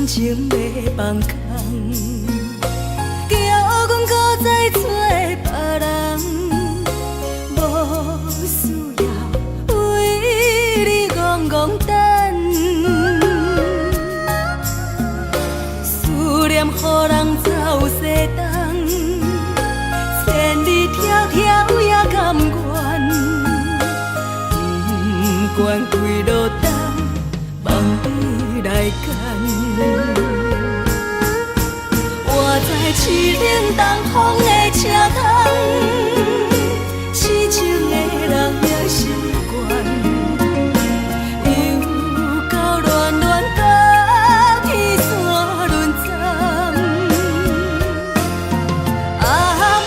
感情欲放空，叫阮閣再揣別人，無需要為你戇戇等。思念予人走西東，千里迢迢也甘願，不管幾落冬，放你來揀。我知凄冷東風的車窗，痴情的人也習慣。又到暖暖甲天山轮转，啊，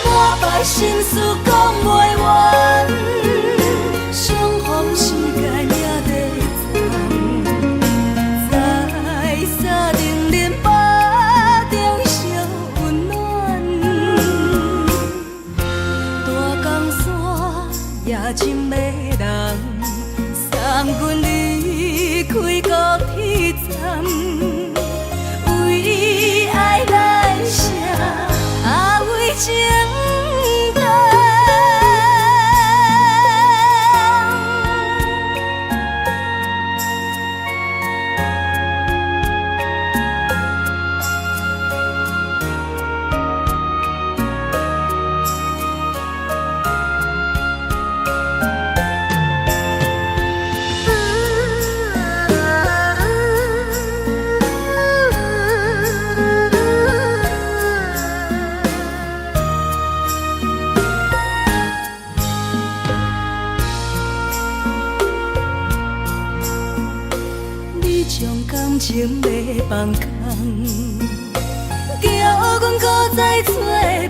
满腹心事講袂完，相逢時間也在站，在三重恁腹中相溫暖。大江山也真迷人，送阮離開高鐵站，為愛來寫，啊為情等。你將感情欲放空，叫阮閣再揣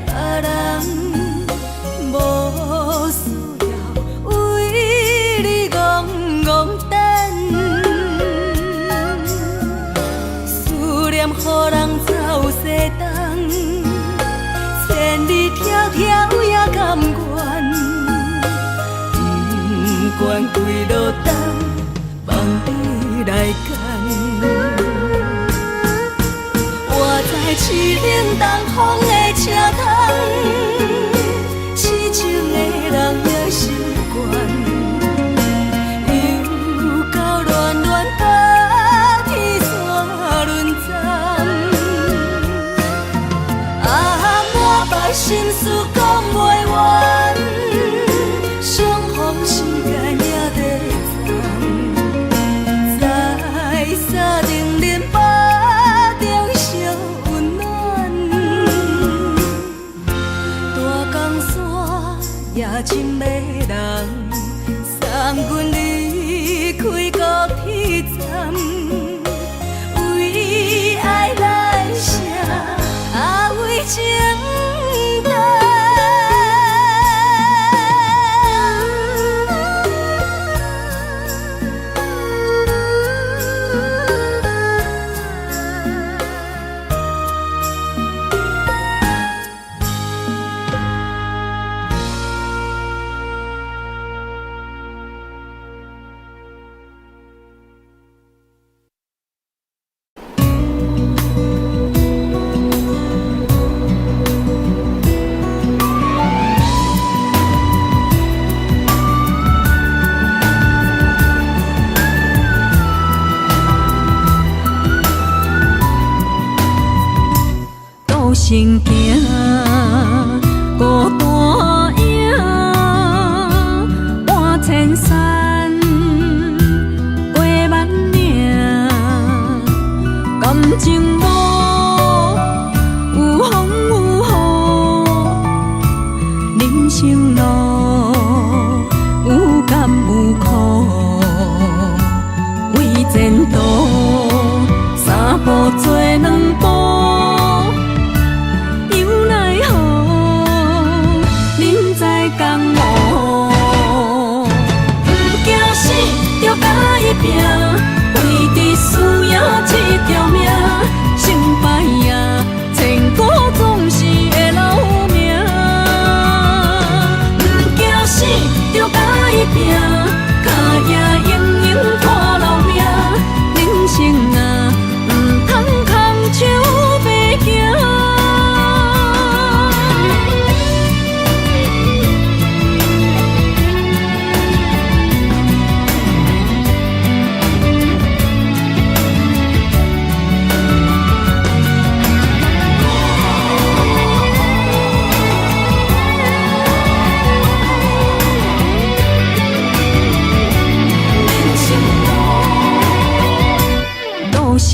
別人，無需要為你戇戇等。思念予人走西東，千里迢迢也甘願，不管幾落冬，放你來揀。我知凄冷東風的車窗，痴情的人也習慣。又到暖暖甲天山轮转，啊，滿腹心事講袂完，相逢時間也在站，在三重恁腹中相溫暖。大江山也真迷人，送阮離開高鐵站，為愛來寫，啊為情等。孤身行，孤單影，搬千山，過萬嶺，感情無有風有雨，人生路有甘有苦，為前途三步做兩步。又奈何，人在江湖，毋驚死，就共伊拚，為著輸贏這條命，成敗啊，千古總是會留名。毋驚死，就共伊拚，跤贏永永看留名。人生啊，毋通空。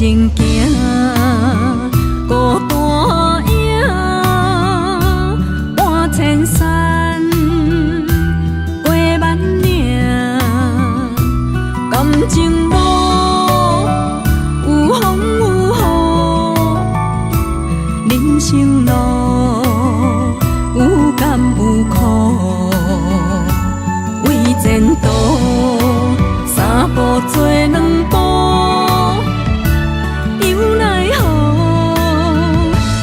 前行，孤單影伴千山過萬嶺，感情無有風有雨，人生路有甘有苦，為前途三步做兩步，猶奈何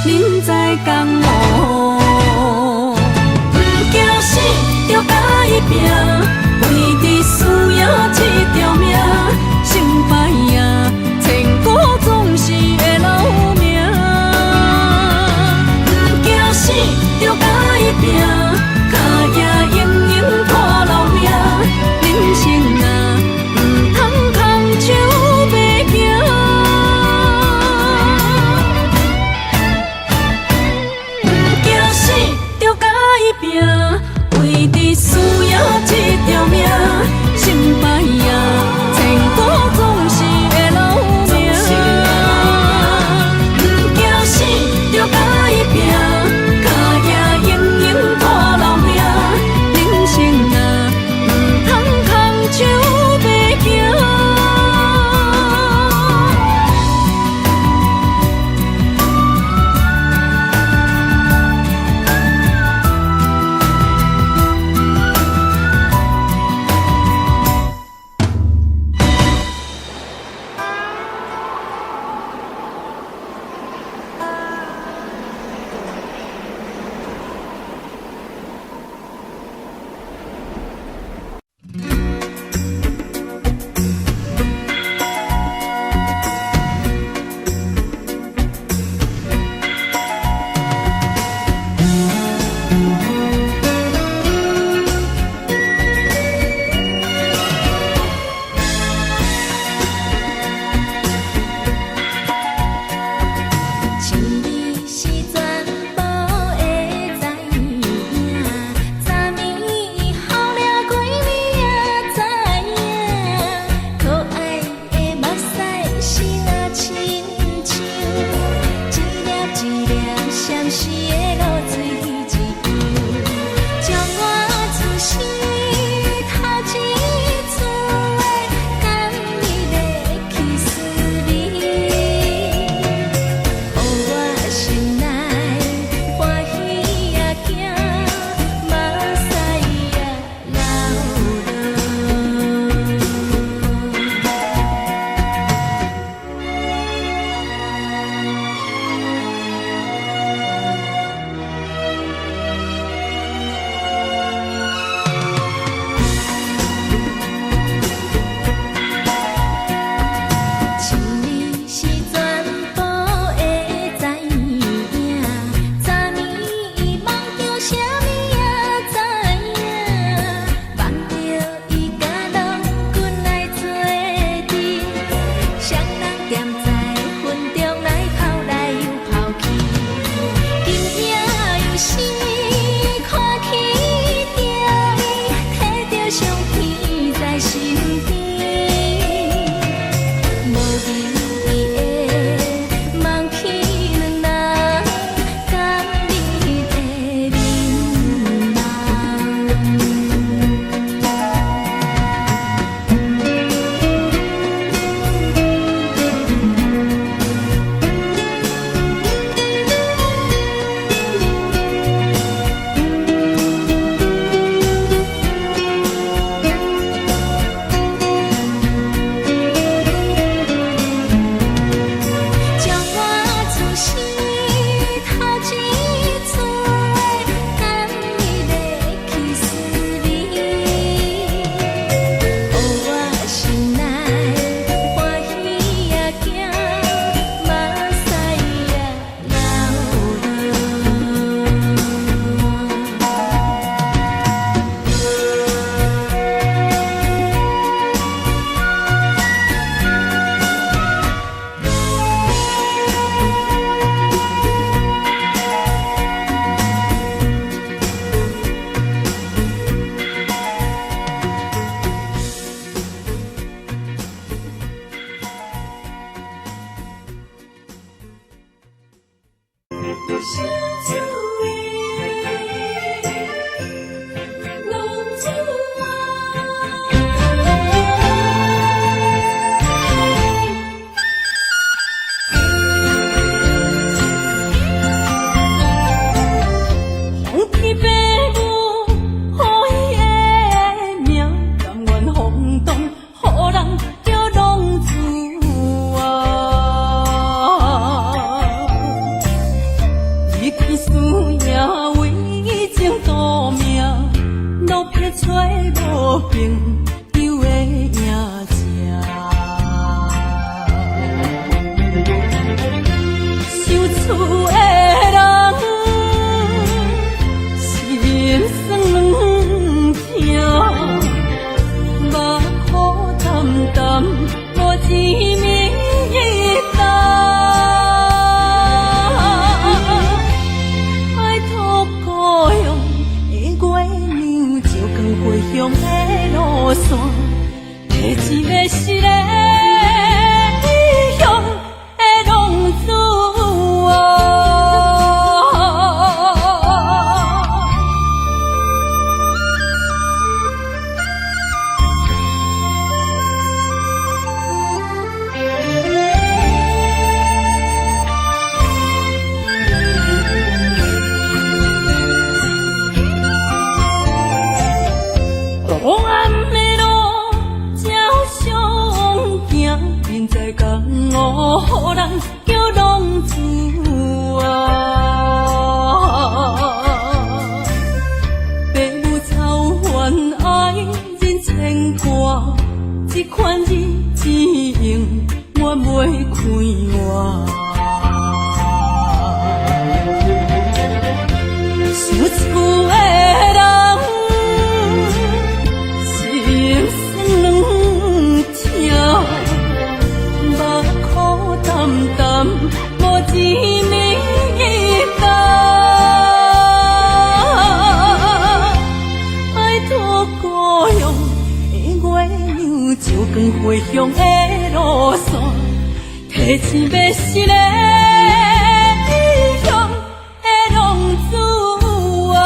人在江湖。毋驚死，著共伊拚，為著輸贏這條命，成敗啊，千古總是會留名。毋驚死，著共伊拚，跤跡永永看留名。人生啊，毋通空手白行。毋驚死，著共伊拚，為著輸贏這條命，成敗啊，揣無朋友的影子。想厝的人，心酸疼，目苦澹澹，無一暝冬。拜託故鄉的月娘，照光回鄉的路線，提一个失的異鄉的浪子啊。黑暗的路才相行，人在江湖，予人叫浪子啊。爸母操烦爱人牵挂，这款日子永远袂快活。想厝的人，心酸疼，目苦澹澹，無一暝冬。拜託故鄉的月娘，照光回鄉的路線，提一个失的異鄉的浪子啊。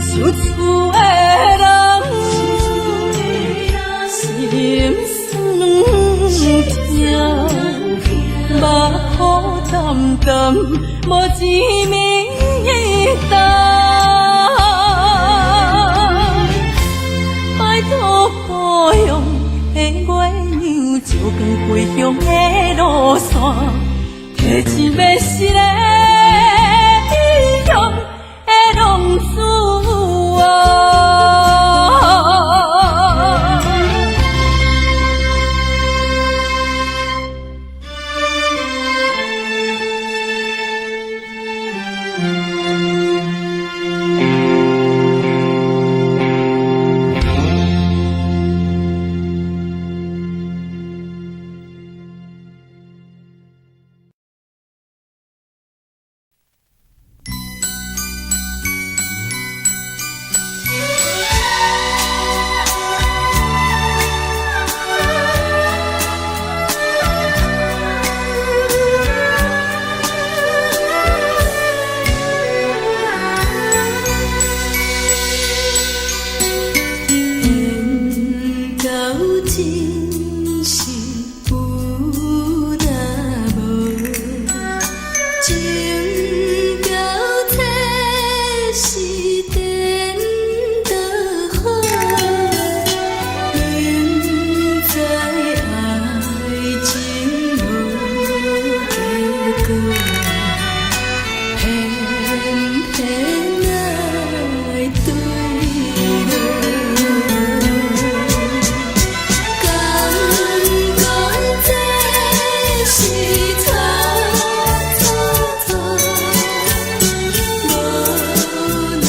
想厝的人，心酸疼，目苦澹澹，無一暝冬。拜託故鄉的月娘，照光回鄉的路線，提一个失的異鄉的浪子啊。缘到真是有若無，情到這是顛倒好，明知愛情無結果，偏偏愛對落。敢講這是錯錯錯，無奈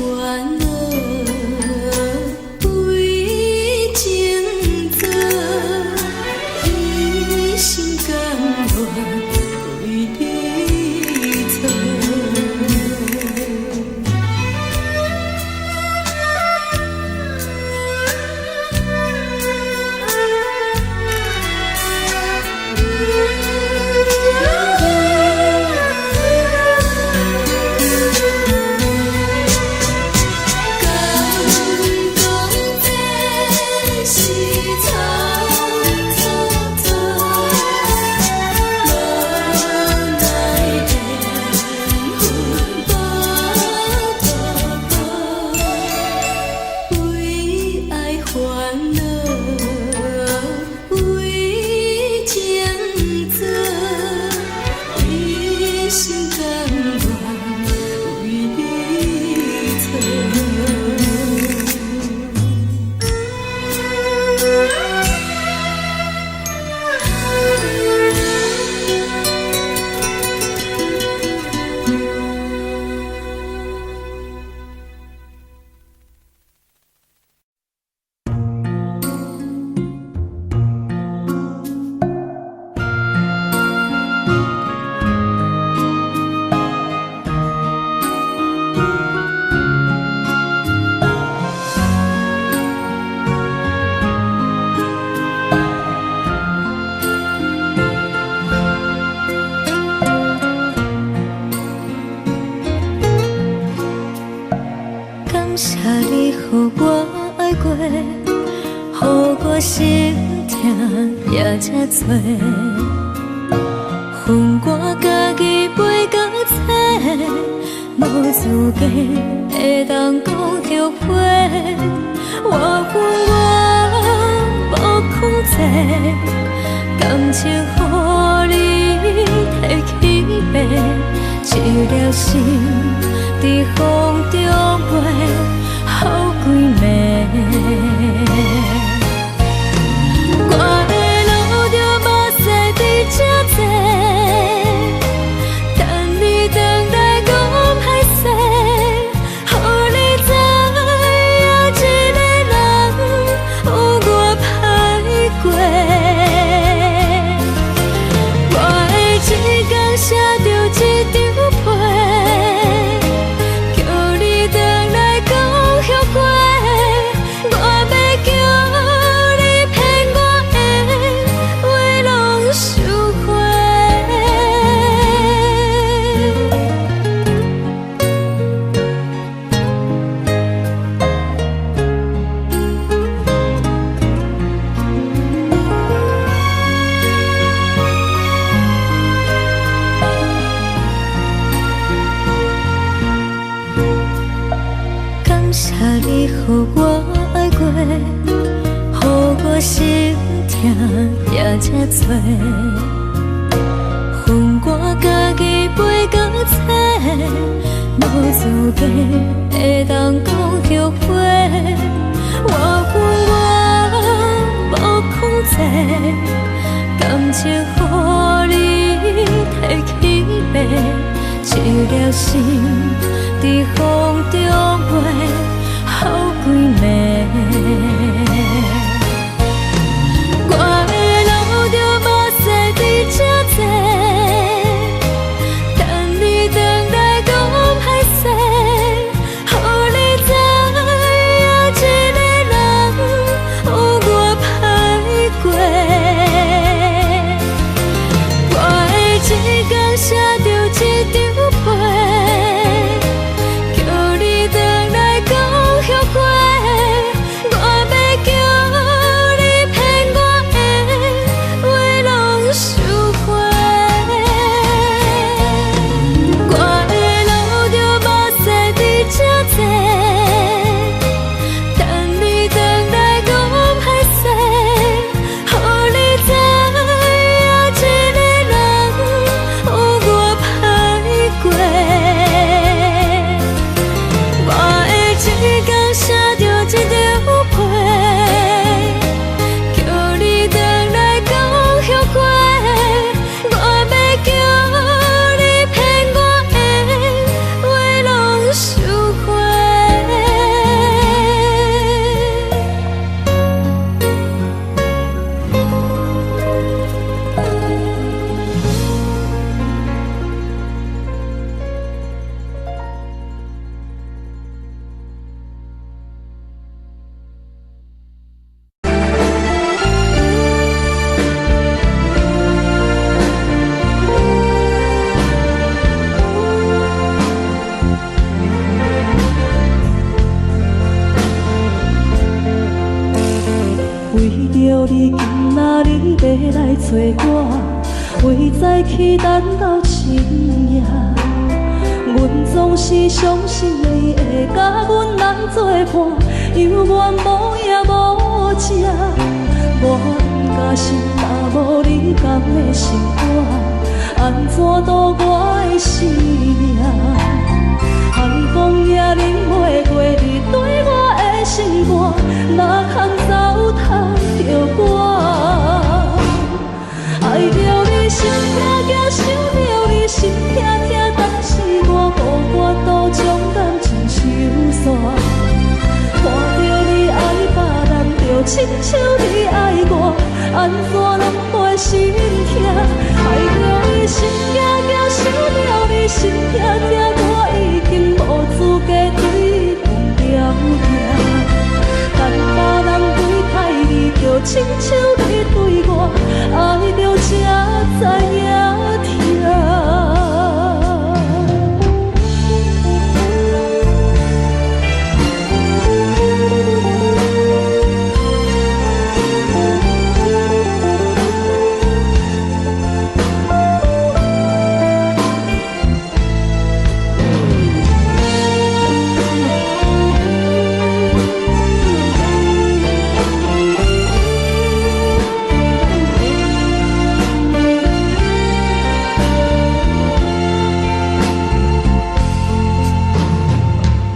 煩惱，為情做，一心甘願為你做。敢講這是錯錯錯，無奈緣分無渡過，為愛煩惱，為情做，一心甘願為你做。感謝你予我愛過，予我心疼也這多。分我家己背甲切，無資格會當講後悔。我恨我無控制，感情予你提去爬，一粒心佇風中飛，予幾暝。我會流著目屎佇這坐，等你轉來講歹勢，予你知影一个人有偌歹過。我會一工寫著一張批，叫你轉來講後悔。我欲叫你騙我的話攏收回。感謝你予我愛過，予我心疼也這多。分我家己背甲切，無資格會當講後悔。我恨我無控制，感情予你提去爬，一粒心佇風中飛，予幾暝。我會流著目屎佇這坐，等你轉來講歹勢，予你知影一個人有偌歹過。我會一工寫著一張批，叫你轉著你，今仔日欲來揣我，為早起等到深夜。阮總是相信你會佮阮來作伴，猶原無影無跡。我毋甘心，若無你敢會心肝，按怎度我的生命？寒風夜冷月月你對我的心肝，哪通糟蹋著我？愛著你心疼疼，想著你心疼疼，但是我無法度將感情收煞。看著你愛別人，就親像你愛我，按怎攏袂心疼？愛著你心驚驚，想著你心疼疼，我已經無資格對你講條件。等別人對待你，就親像你對我，愛著才知影疼。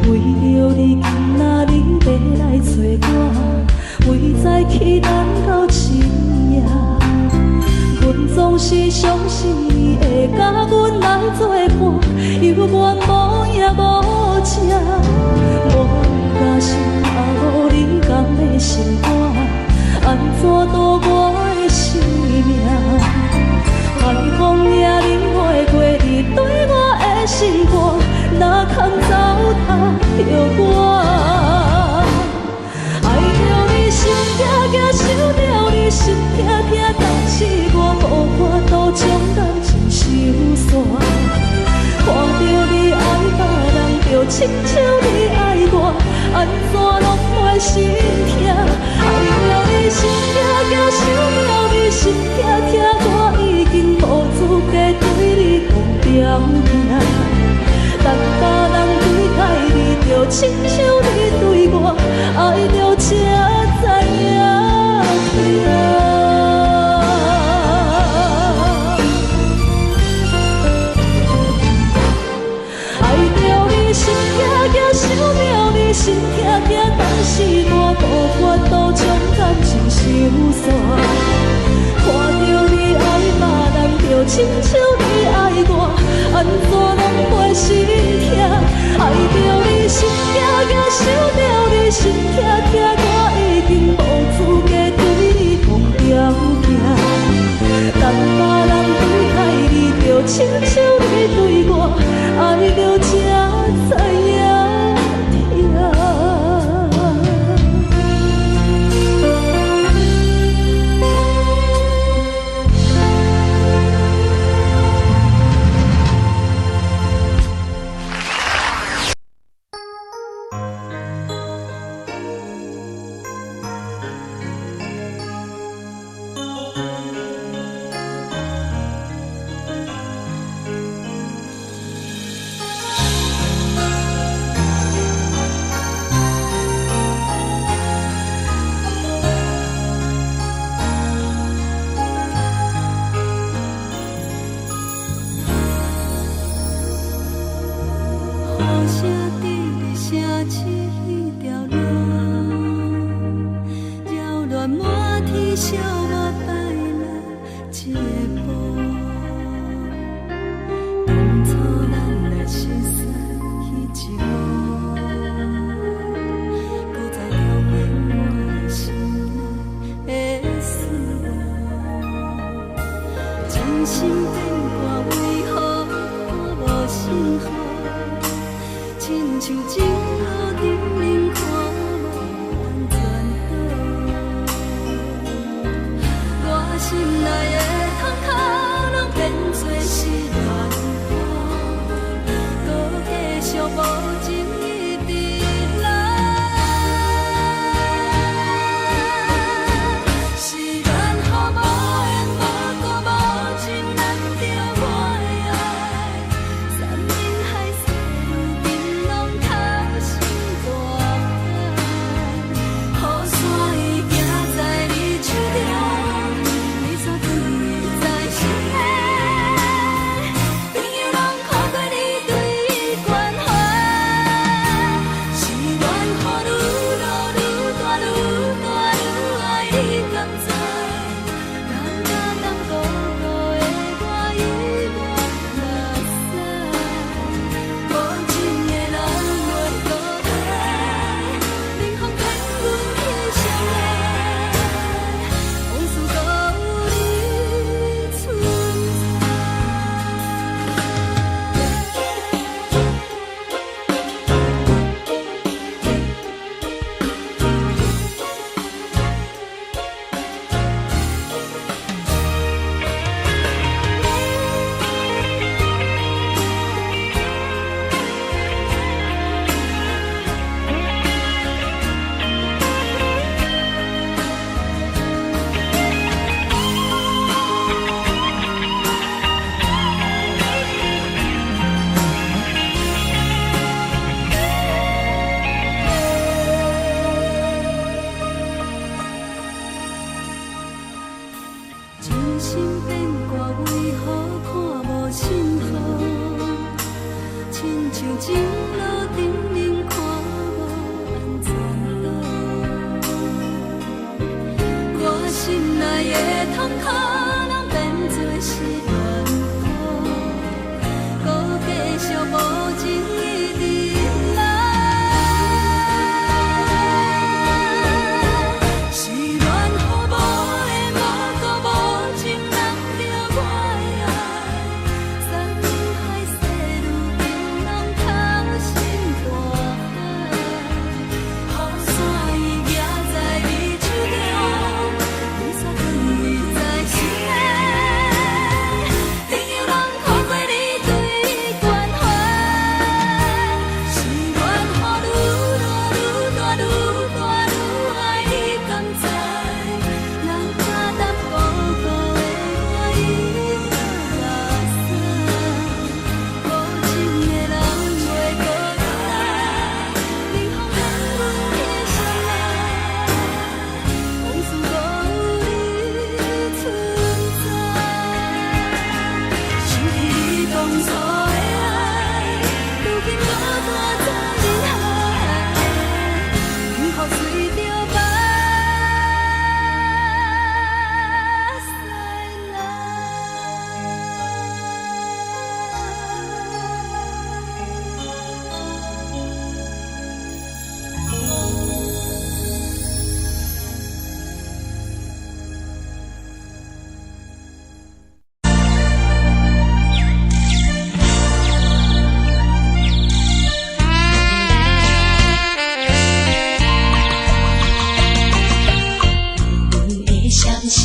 為著你，今仔日欲來揣我，為早起等到深夜。阮總是相信你會佮阮來作伴，猶原無影無跡。我毋甘心，若無你敢會心肝，按怎度我的生命？寒風夜冷月月你對我的心肝，哪通糟蹋著我？愛著你心驚驚，想著你心疼疼，但是我無法度將感情收煞。看著你愛別人，就親像你愛我，按怎攏袂心疼？愛著你心驚驚，想著你心疼疼，我已經無資格對你講條件。等別人對待你，就親像你對我，愛著才知影疼。愛著你心驚驚，想著你心疼疼，但是我無法度將感情收煞。看著你愛別人，就親像你愛我，按怎攏袂心疼？愛著你心驚驚，想著你心疼疼，我已經無資格對你講條件。等別人對待你，就親像你對我，愛著才知影疼。雨聲佇咧城市彼條路，擾亂滿天小目擺來一步。當初咱若熟似彼一幕，搁再重演我的心內的思路。真心變卦為何我無信號？親像情路沉沦看無通轉倒。心變卦，為何看無信號？親像情路頂面看無安全島。我心內的痛苦，攏變做是怨雨，閣繼續無情一直來。是戀予無緣無故無情人著我的愛，山海細雨冰攏投身大海，雨傘伊舉在你手中，雨傘囥在心內，朋友攏看過你對伊關懷。是戀予愈大愈大愈大愈愛你，敢知？人擔當孤孤的我伊落目屎，無情的人袂閣轉來，冷風冷阮的心內，往事閣有你存在。想起你當初的愛，如今孤單在人海，幸福隨著目屎來。阮的相思，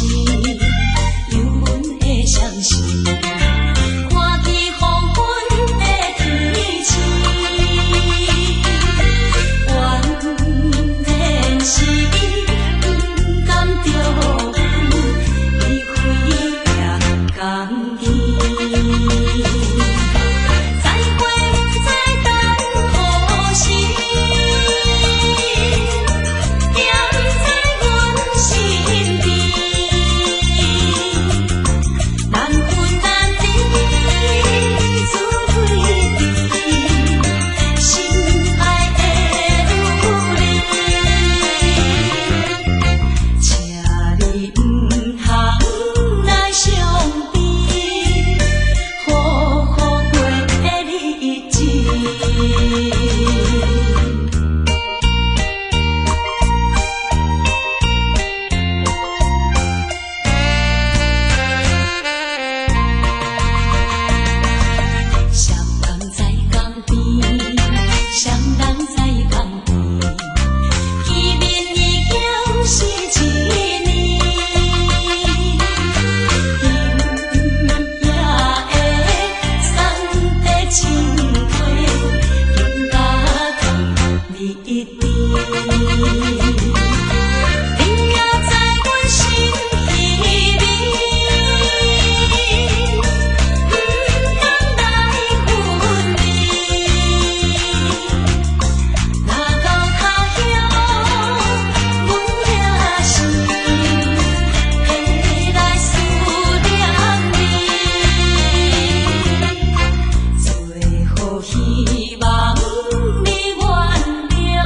有阮的相思，看见黃昏的天星，原來是伊不甘著阮，伊開也共去。再會不知等何時，惦在阮身邊，難分難離，滋味甜，心愛的女人，請你毋通來傷悲，好好過日子。雙人在江邊，雙人在江邊，見面已經是一年。今夜的送的情話，緊甲糖蜜甜。你也在阮心裡面，毋甘來分離。若到他鄉，阮也是會來思念你。最好希望你原諒，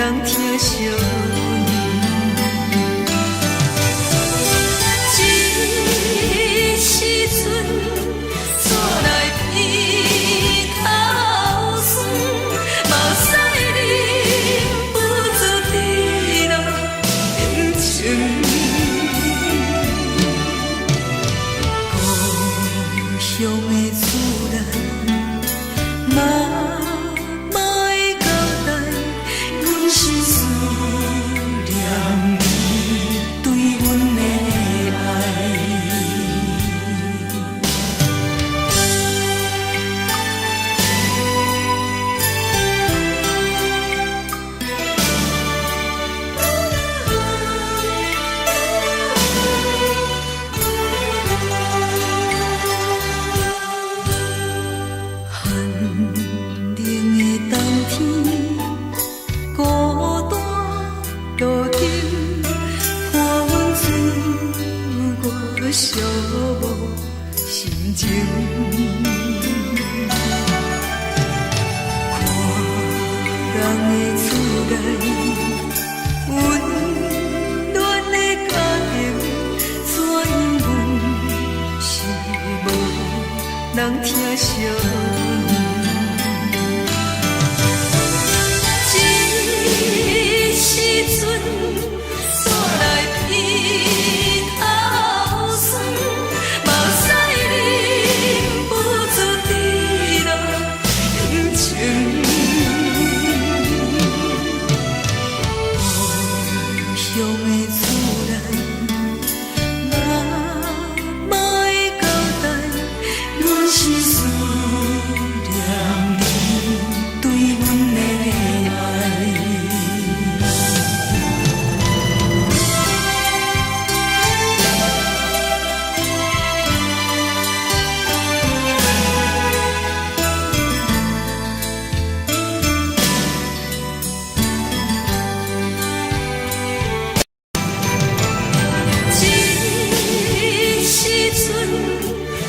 人疼惜阮。这时阵，煞来鼻头酸，目屎忍不住滴落眼睛。故乡的厝内，妈妈的交代，阮是思念你對阮的愛。寒冷的冬天，孤單路燈，伴阮追月寂寞心情。看人的厝內，溫暖的家庭，怎樣阮是無人疼惜阮。這時陣，煞來鼻頭酸，目屎忍不住滴落眼睛。故鄉的厝內，媽媽的交代，阮是思念你對阮的愛。這時陣，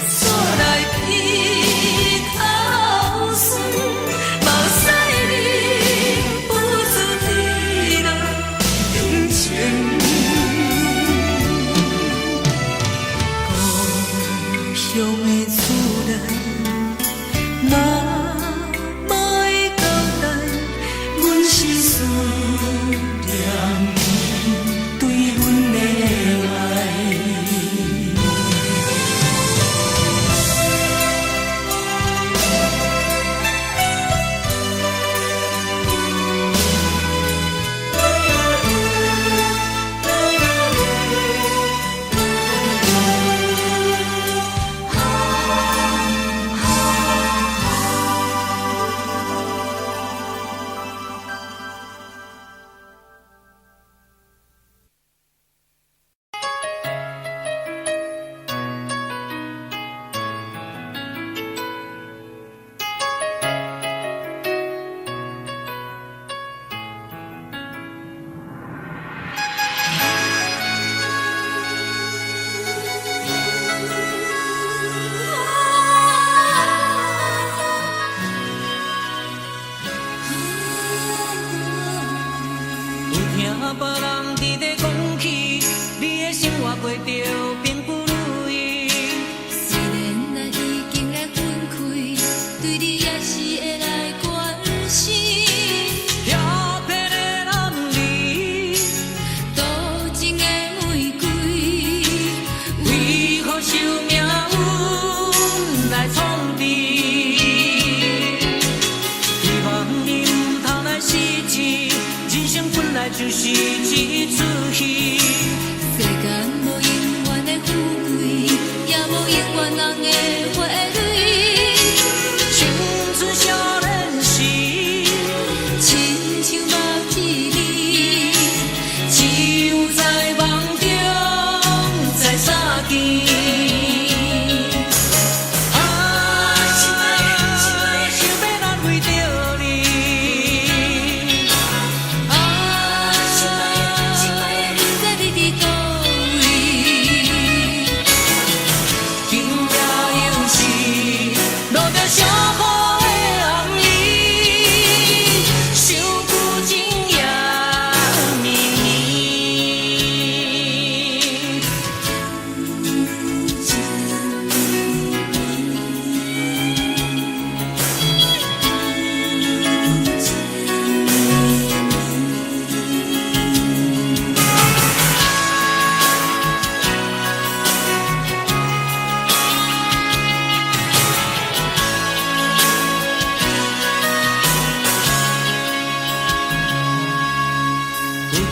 煞來鼻頭酸，目屎忍不住滴落眼睛。故鄉的厝內，媽媽的交代，阮是思念你對阮的愛。有聽別人佇咧講起，你的生活過著並不如意。雖然咱已經來分開，對你也是會來關心。遐騙的男兒，多情的玫瑰，為何受命運來創治？希望你毋通來失志，人生本來就是一齣戲。世間無永遠的富貴，也無永遠人的花蕊。青春少年時，親像目一暝，只有在夢中再相見。啊，想欲難為著你。啊，你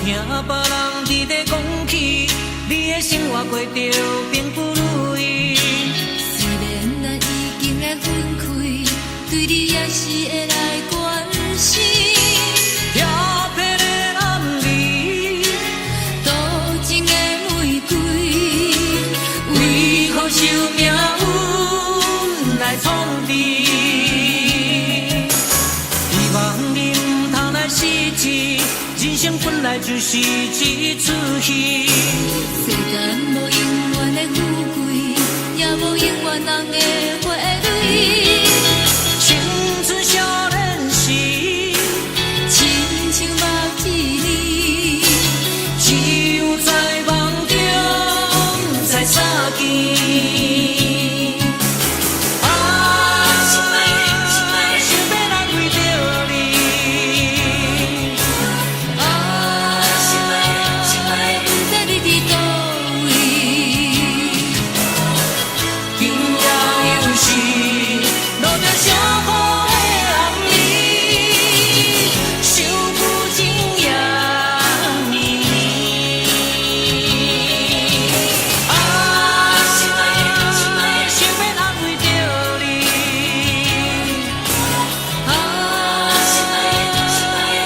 聽別人佇咧講起，你的生活過著並不如意。雖然咱已經來分開，對你也是會來關心。調皮的男兒，多情的玫瑰，為何受命運來創治？希望你毋通來失志，人生本來就是一齣戲。世間無永遠的富貴，也無永遠紅的花蕊。青春少年時，親像目一暝，只有在夢中才相見。啊，想欲來為著你。啊，不知你佇佗位。今夜又是落著小雨的暗暝，想久情也绵绵。啊，想欲安慰著你。啊，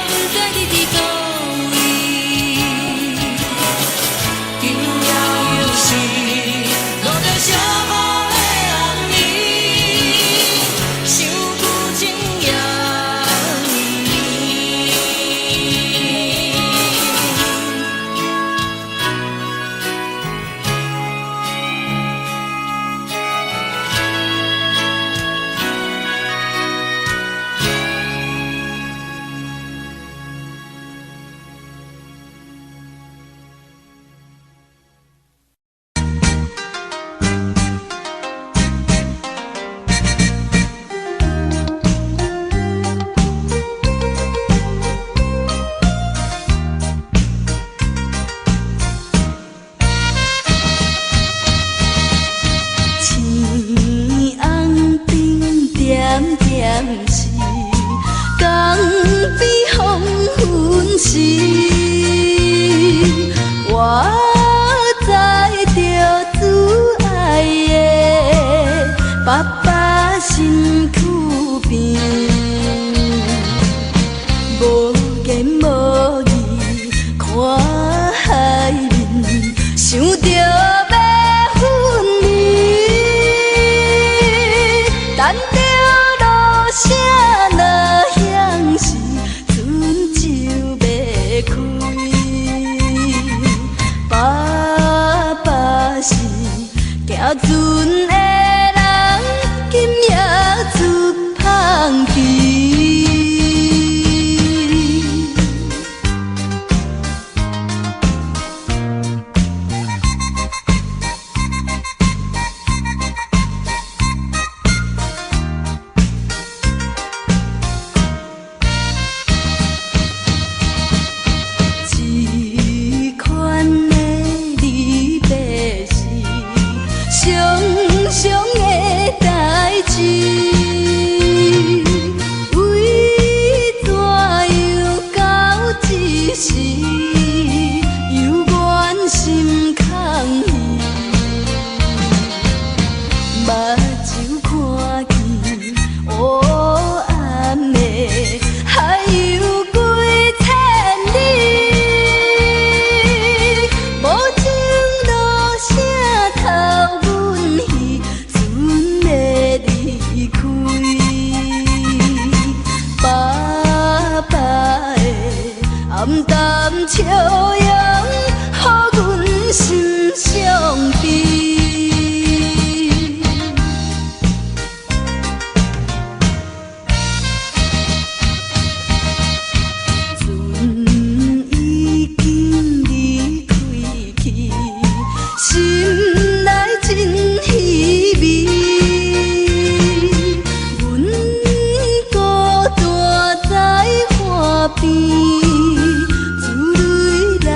不知你佇佗位。今夜又是落著小雨的暗暝，想久情也绵绵。青红灯点点是，江边黄昏时，我载著主爱的爸爸身躯边，無言無語看海面，想著欲分離，等著落聲若響時，船就欲開。爸爸是行船的人，今夜出芳期。這款的離別是常常的代誌，為怎樣到這時猶原心空虛？目睭看見烏暗的海洋幾千里，無情落聲偷阮彼船的離開。爸爸的暗淡笑容，予阮心傷悲。船已經離開去，心內真稀微。阮孤單在岸邊，珠淚流。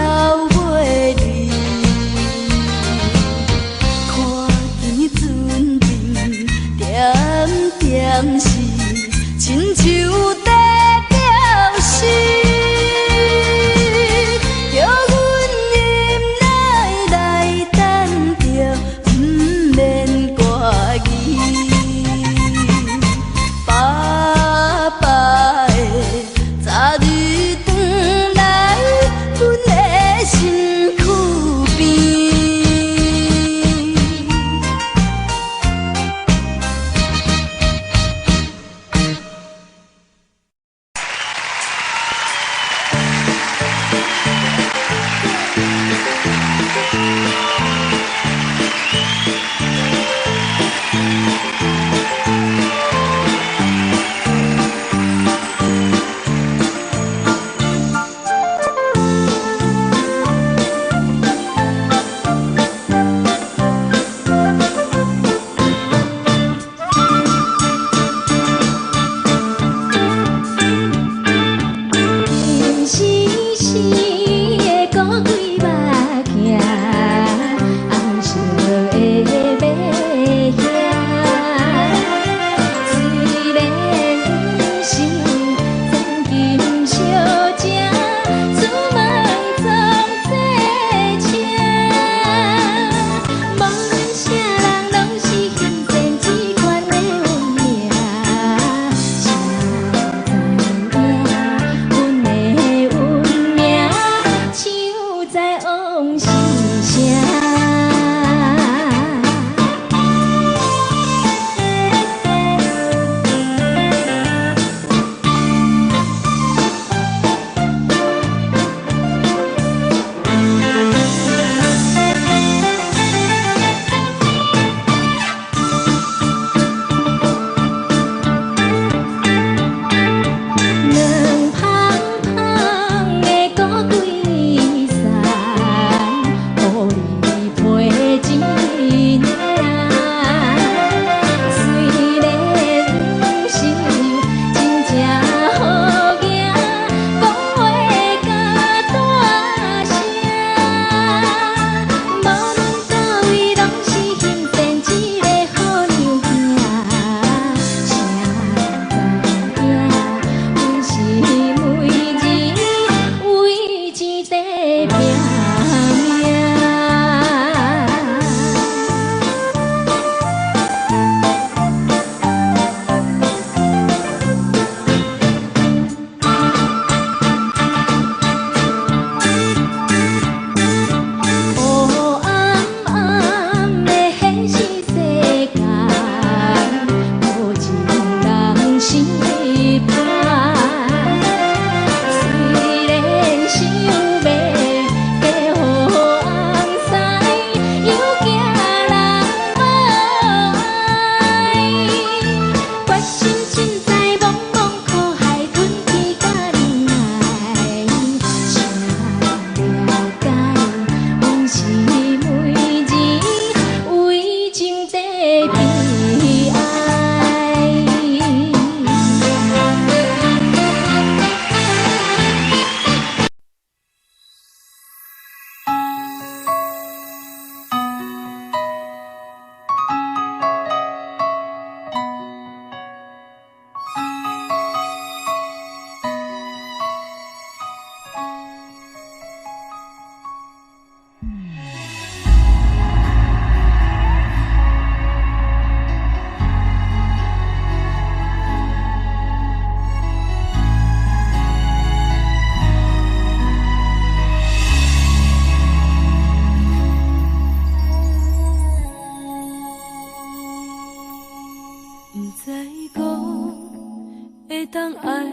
會當愛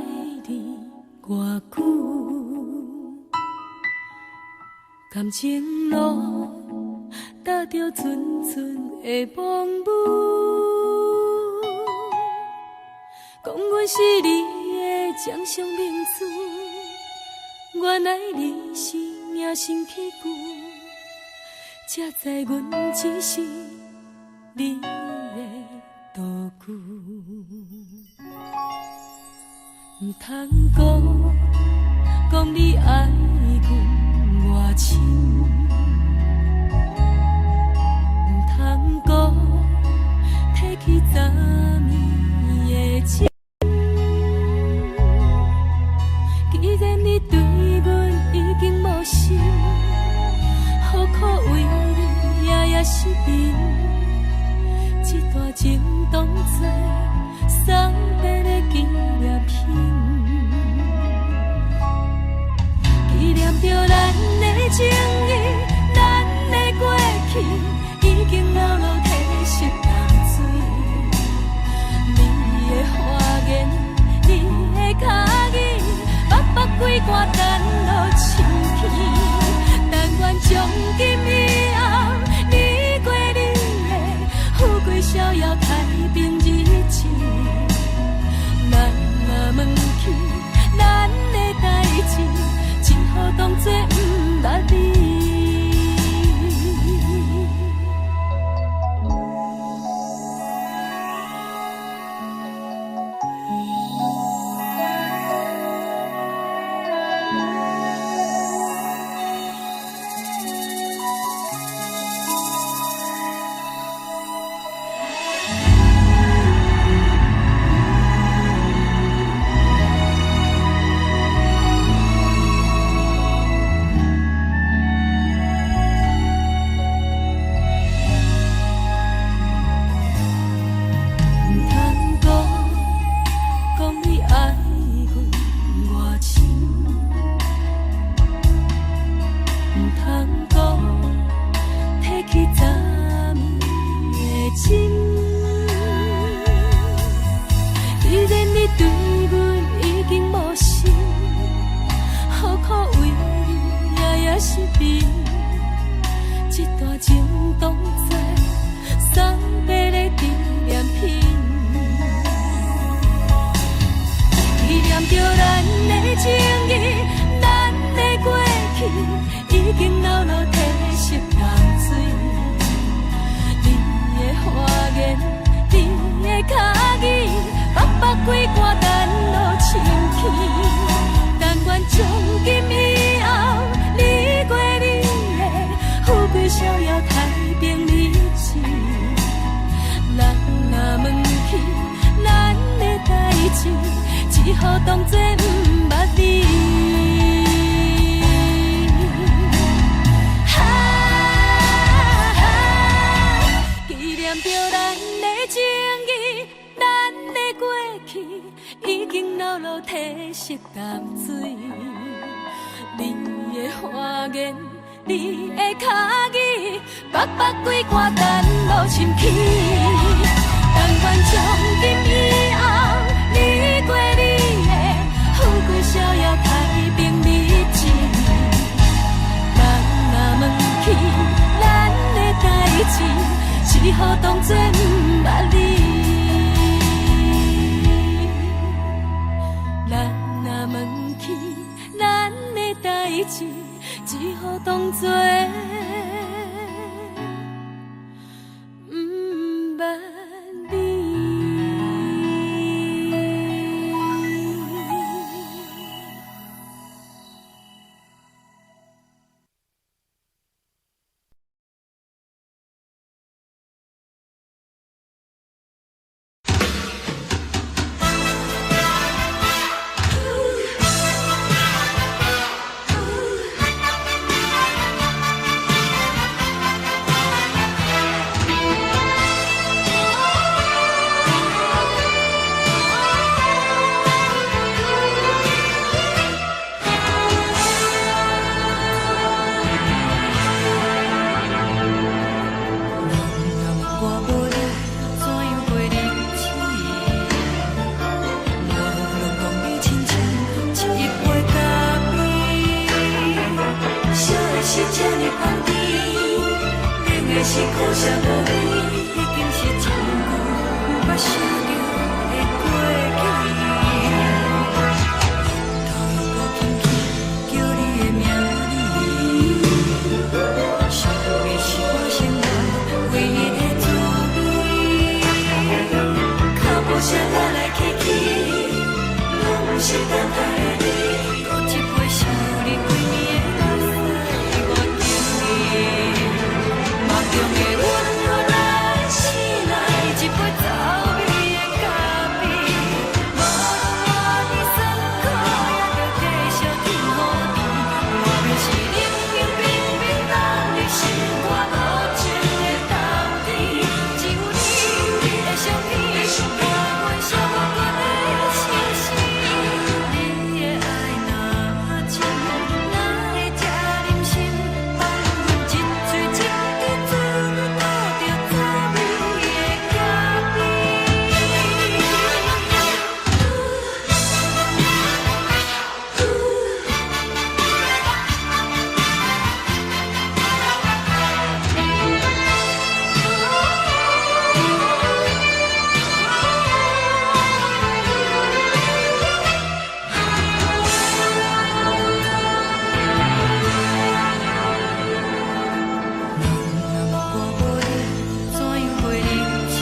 你偌久？感情路踏著陣陣的風雨，講阮是你的掌上明珠，原來你是命生器具，才知阮只是你的道具。毋通講講你愛阮偌深，毋通閣提起昨暝的情。既然你對阮已經無心，何苦為你夜夜失眠？這段情當作送別的紀念品，紀念著咱的情誼，咱的過去，已經流落褪色淡水。你的花言，你的跤語，北北規寒等落深去。但願從今以後，你過你的，富貴逍遙太平日子。咱若問起咱的代誌，只好當作毋捌你。毋通講講你愛阮偌深，毋通閣提起昨暝的情。既然你對阮已經無心，何苦為你夜夜失眠？這段情當作送別的紀念品，紀念著咱的情誼，咱的過去，已經流落褪色淡水。你的花言，你的跤語，北北規寒等落深去。但願從今以後，你過你的，富貴逍遙太平日子。咱若問起咱的代誌，只好當作毋捌你。哈，紀念著咱的情誼，咱的過去，已經流落褪色淡水。你的花言，你的跤語，北北規寒等落深去。但願從今以後，你過你的，富貴逍遙太平日子。咱若問起咱的代誌，只好當作毋捌你。咱若問起咱的代誌，只好當作毋捌你。這呢香甜，冷的是苦涩無味，已經是真久毋捌想著的過去。頭又閣輕輕叫你的名字，想你是我生活唯一的滋味。腳步聲來來去去，攏毋是等待的你。閣一杯想你規暝的目屎，我敬你。夢中的阮予咱醒來，一杯走味的咖啡。無論偌尼酸苦，也著繼續天雨甜。外面是冷冷冰冰冻入心肝無情的冬天，只有你的相片，伴阮寂寞的相思。你的愛若真，哪會這忍心放阮一嘴一滴做你吐著走味的咖啡？人若無我無你，怎樣過日子？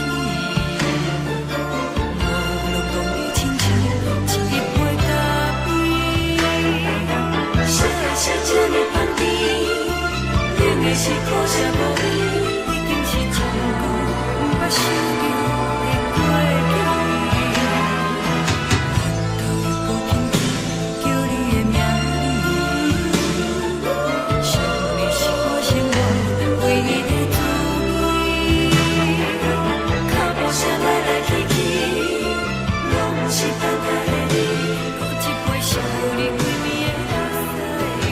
無論當你親像一杯咖啡，啥的是這呢香甜，冷的是苦澀無味，已經是真久毋捌想著的過去。頭又閣輕輕叫你的名字，想你是我生活唯一的滋味。腳步聲來來去去，攏毋是等待的你。閣一杯想你規暝的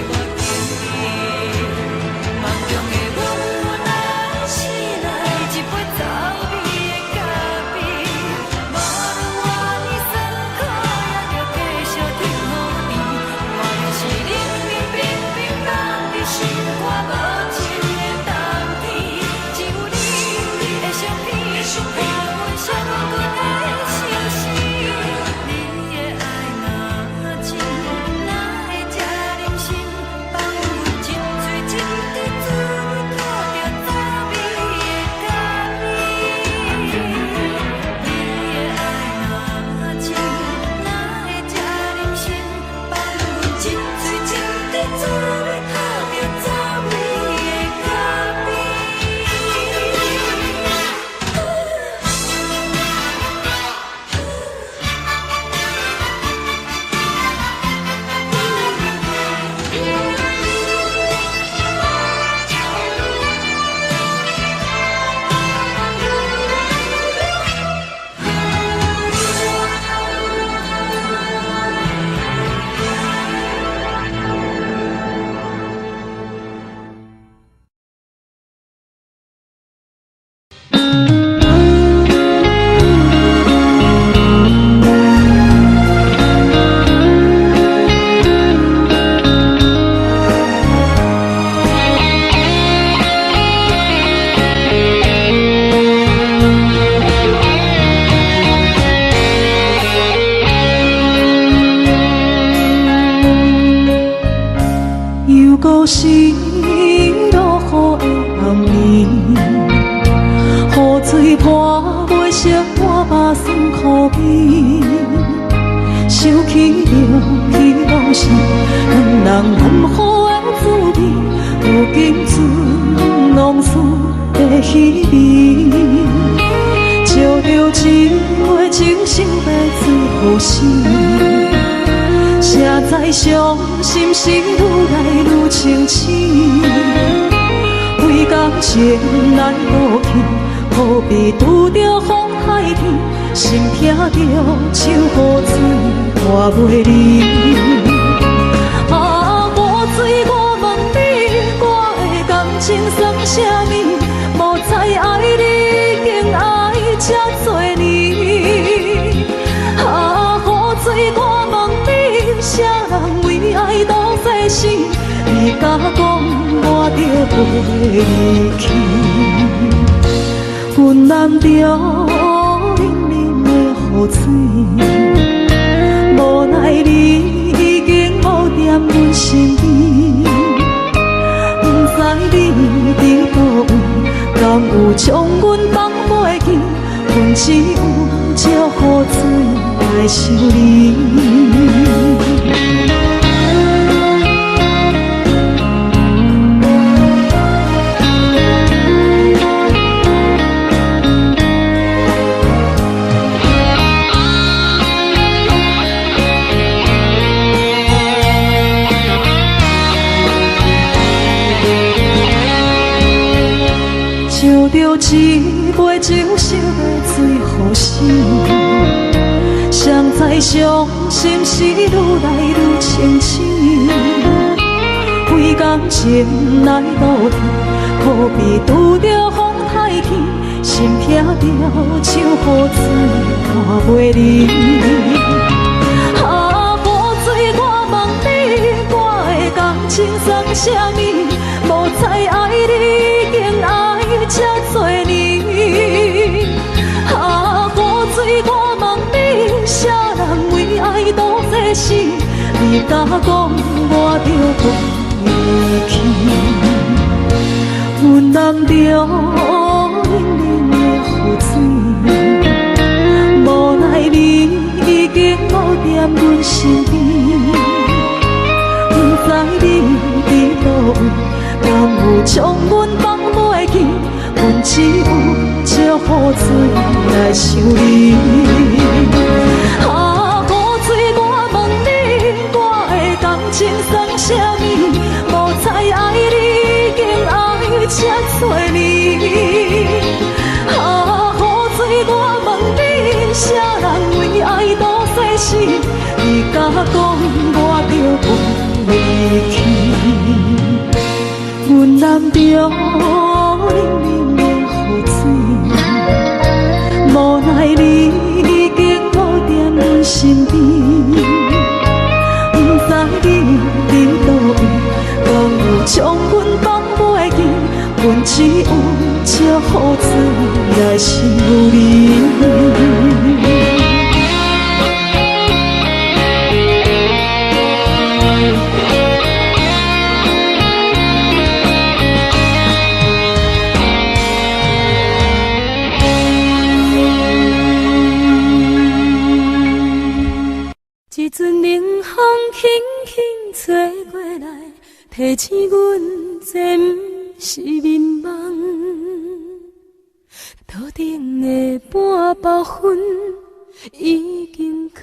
目屎，我敬你。夢中的阮予咱醒來，一杯走味的咖啡。無論偌尼酸苦，也著繼續天雨甜。外面是冷冷冰冰凍入心肝無情的冬天，只有你的相片，伴阮寂寞的相思。你的愛若真，哪會這忍心放阮一嘴一滴做你吐著走味的咖啡？你的愛若真，哪會這忍心放阮一嘴一滴做你吐著走味的咖啡？又閣是落雨的暗暝，雨水泼袂熄我目酸苦味。想起著彼往事，两人含糊的滋味，如今剩浓思的彼味。照著一回情想欲做予死。谁知傷心事愈來愈清醒，為感情難渡去，好比拄著風海天，心疼著像雨水拖袂離。啊，雨水，我問你，我的感情算啥物？無知愛你已經愛這多年。啊，雨水，我問你，啥人為愛當作死？你敢講我著袂離去。阮淋著冷冷的雨水，無奈你已經無踮阮身邊，不知你佇佗位，敢有將阮放袂記？阮只有借雨水來想你。斟著一杯酒，想欲醉予死。誰知傷心事愈來愈清醒，為感情來倒退，可比拄著風太天，心疼著像雨水看袂離。啊，雨水，我問你，我的感情算啥物？無知愛你已經愛這多年。啊，雨水，我問你，啥人為愛賭這死？你敢講我著袂去？阮淋著冷冷的雨水，無奈你已經無踮阮身邊，不知你佇佗位，敢有將阮放袂記？阮只有借雨水來想你。啊，雨水，我問你，我的感情算啥物？無知愛你已經愛這多年。啊，雨水，我問你，啥人為愛賭生死？你敢講我著袂去？阮淋著冷冷的雨水，無奈你已經無踮阮身邊，不知你佇佗位，敢有將阮放袂記？阮只有借雨水來想你。一陣冷風輕輕吹過來，提醒阮這毋是眠夢。桌頂的半包烟已經囥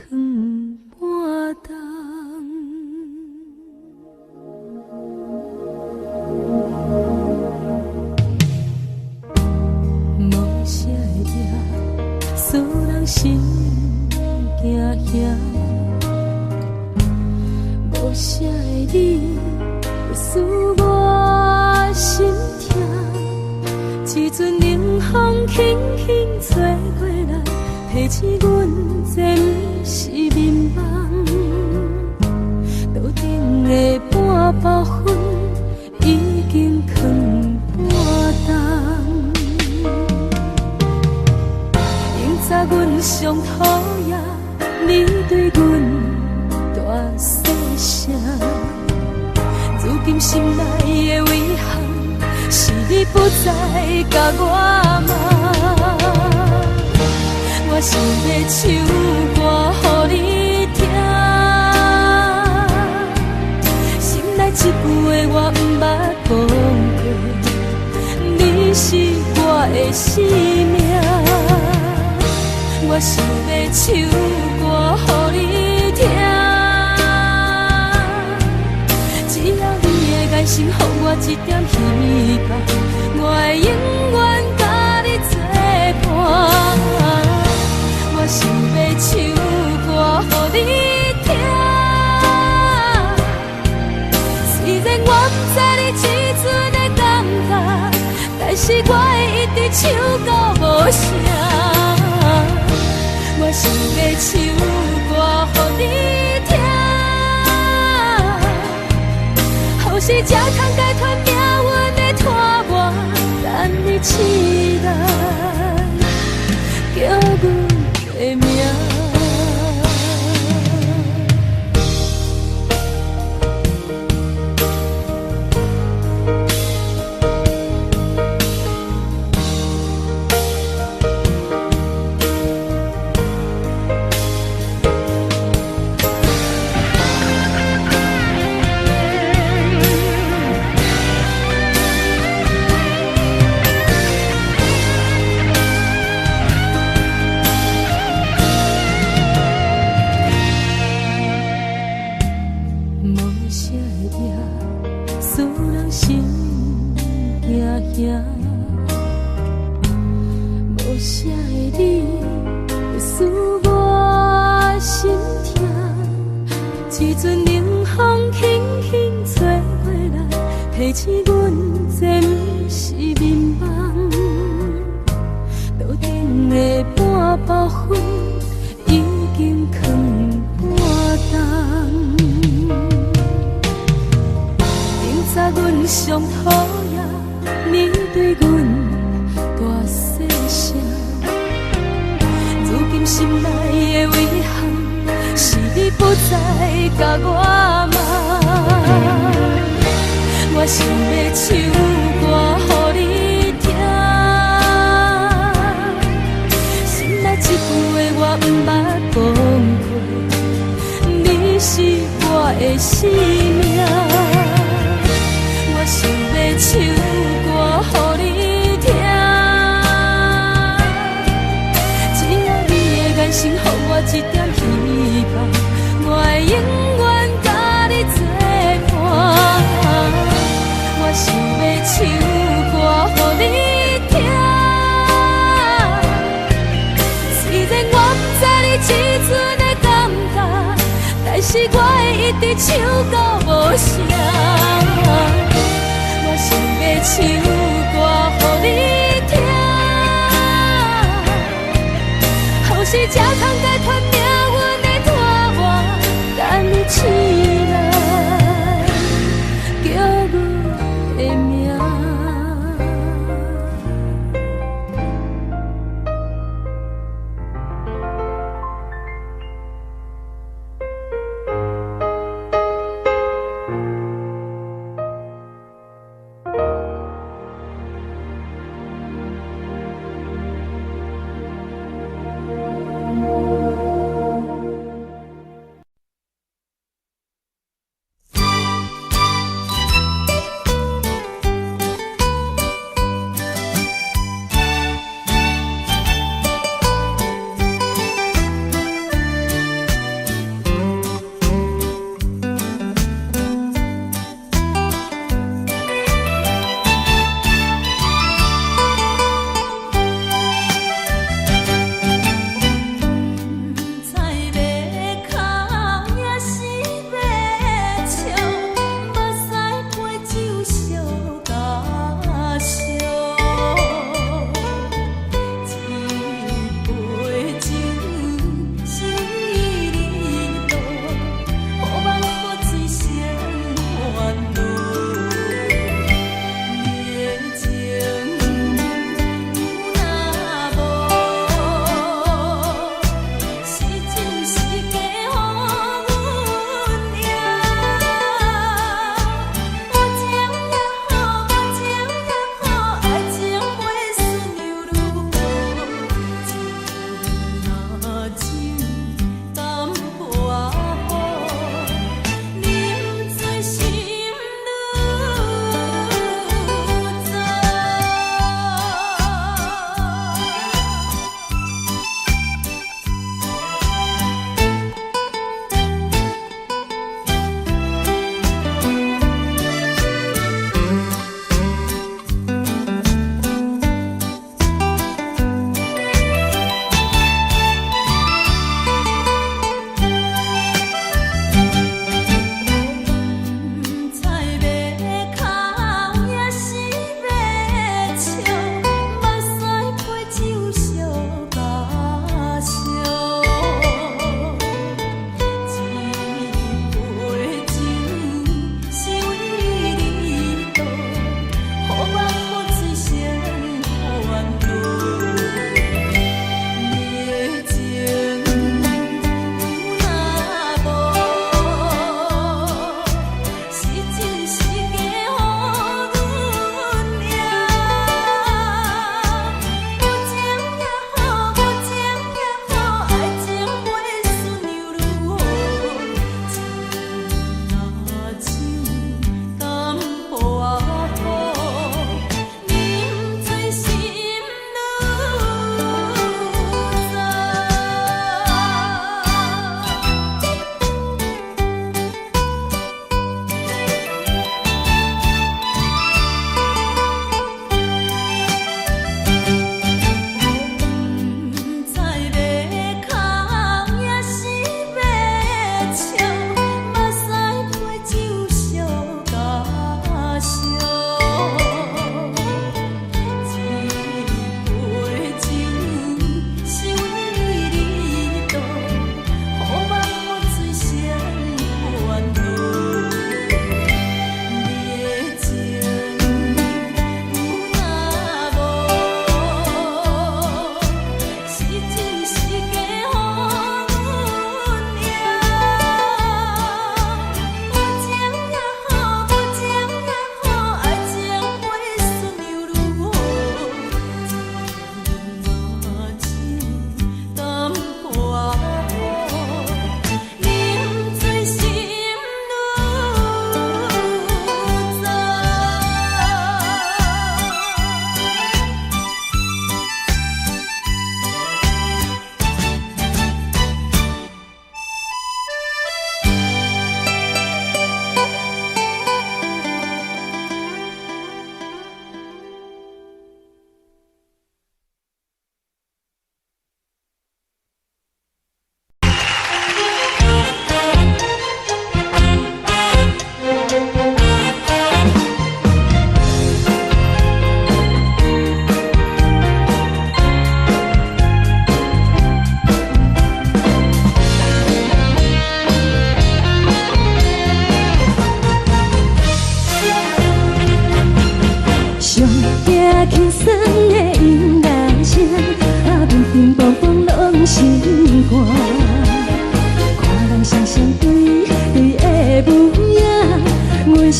半冬。無聲的夜，使人心驚嚇。無聲的你，使我心痛。一陣冷風輕輕吹過來，提醒阮這毋是眠夢。桌頂的半包烟已經囥半冬。永早阮上討厭你對阮大細聲，如今心內的遺憾，是你不再共我罵。我想欲唱歌予你聽，心內這句話我毋捌講過，你是我的生命。我想欲唱歌予你聽，只要你的眼神予我一點希望，我會永遠佮你作伴。我想欲唱歌予你聽，雖然我不知你這陣的感覺，但是我會一直唱到無聲。我想欲唱歌予你聽，予何時才通解脫命運的拖磨？等你起來，叫阮的名。無聲的夜，使人心驚驚。無聲的你，使我心痛。一陣冷風輕輕吹過來，提醒阮這毋是眠夢。桌頂的半包烟已經囥半冬。明早阮上討厭你對阮大細聲，如今心內的遺憾是你不再共我夢。我想欲唱歌予你聽，心內這句話我毋捌講過，你是我的生命。我想欲唱歌予你聽，只要你的眼神予我一點希望，我會永遠佮你作伴。我想欲唱歌予你聽，雖然我毋知你這陣的感覺，但是我會一直唱到無聲。我想欲唱歌予你聽，何時才通解脫命運的拖磨？等你起來，叫阮的名。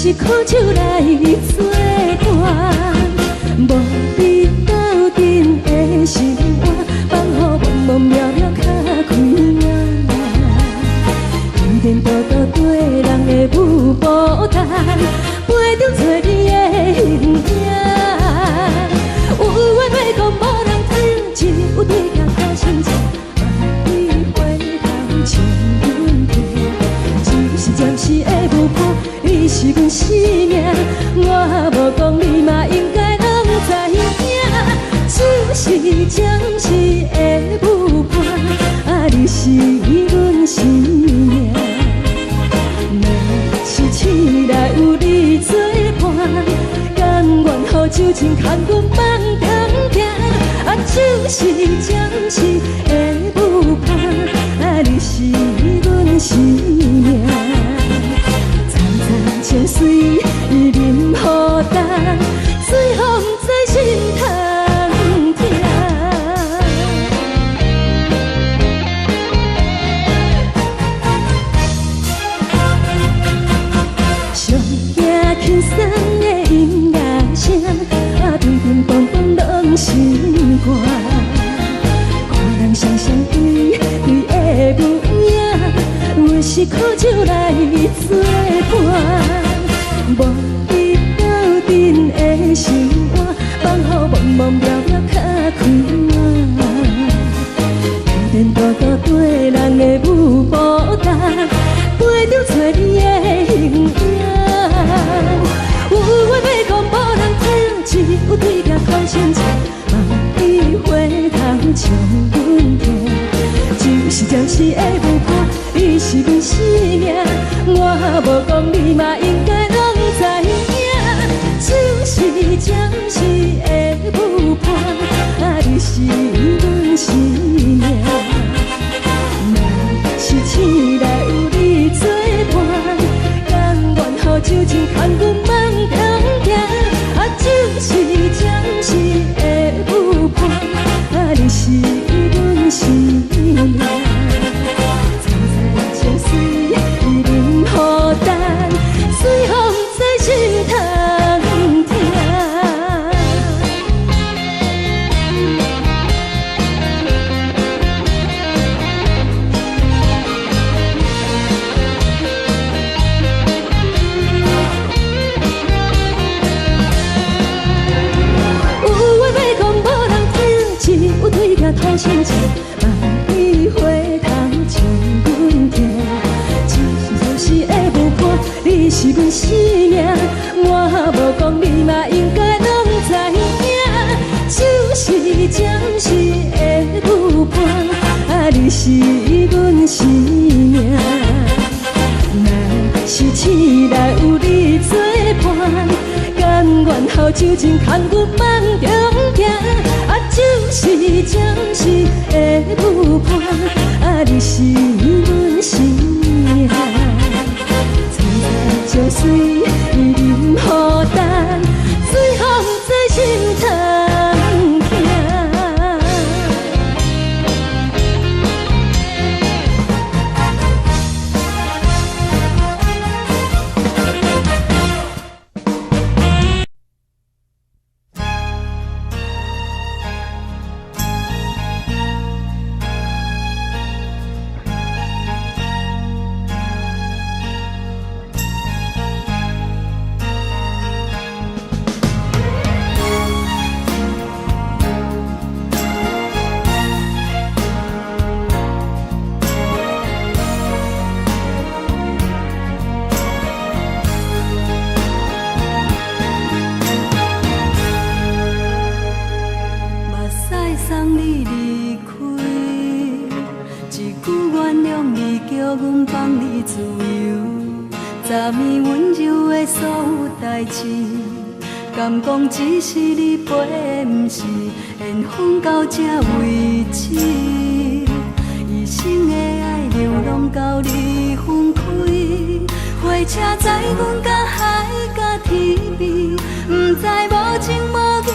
是苦酒來做伴，無比鬥陣的心肝，放予茫茫渺渺較開眼。天天倒倒對人的舞步動，陪著找你的形影。有緣欲講無人聽，只有對鏡看清楚。萬里回頭像阮聽，只是暫時的舞伴，你是阮生命。我無講你嘛應該攏知影，只是暫時的舞伴，啊，你是阮生命。若是醒來有你做伴，甘願予酒精牽阮放通行。啊，只是暫時的舞伴，啊，你是阮生命。層層情水啉予乾，醉予毋知心通疼。上驚輕鬆的音樂聲，啊，乒乒乓乓攏心肝。看人雙雙對對的舞影，阮是苦酒來做伴，無比鬥陣的心肝，放予茫茫渺渺較開眼。天天倒倒對人的舞步動，陪著找你的形影。有話欲講無人聽，只有對鏡看清楚。萬里回頭像阮聽，只是暫時的舞伴，你是阮生命。我無講你嘛應該攏知影，只是暫時的舞伴，啊，你是阮生命。若是醒來有你做伴，甘願予酒精牽阮放通行。啊，只是暫時的舞伴，啊，你是阮生命。層層情水啉予乾，醉予毋知心通疼。有話欲講無人聽，只有對鏡看清楚。萬里回頭像阮聽，只是暫時的舞伴，你是阮生命。我無講你嘛應該攏知影，只是暫時的舞伴，啊，你是阮生命。若是醒來有你做伴，甘願予酒精牽阮放中行。啊，只是暫時的舞伴，啊，你是阮生命。層層情水啉予乾，醉予毋知心通疼。目屎送你離開，一句原諒你，叫阮放你自由。昨暝溫柔的所有代誌，敢講只是你陪，毋是緣分到這為止。一生的愛流浪到你分開，火車載阮到海角天邊，毋知無情無義，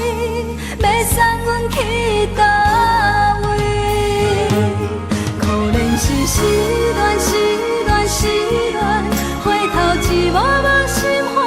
欲送阮去佗位？可憐是失戀，失戀，失戀，回頭一幕幕心煩。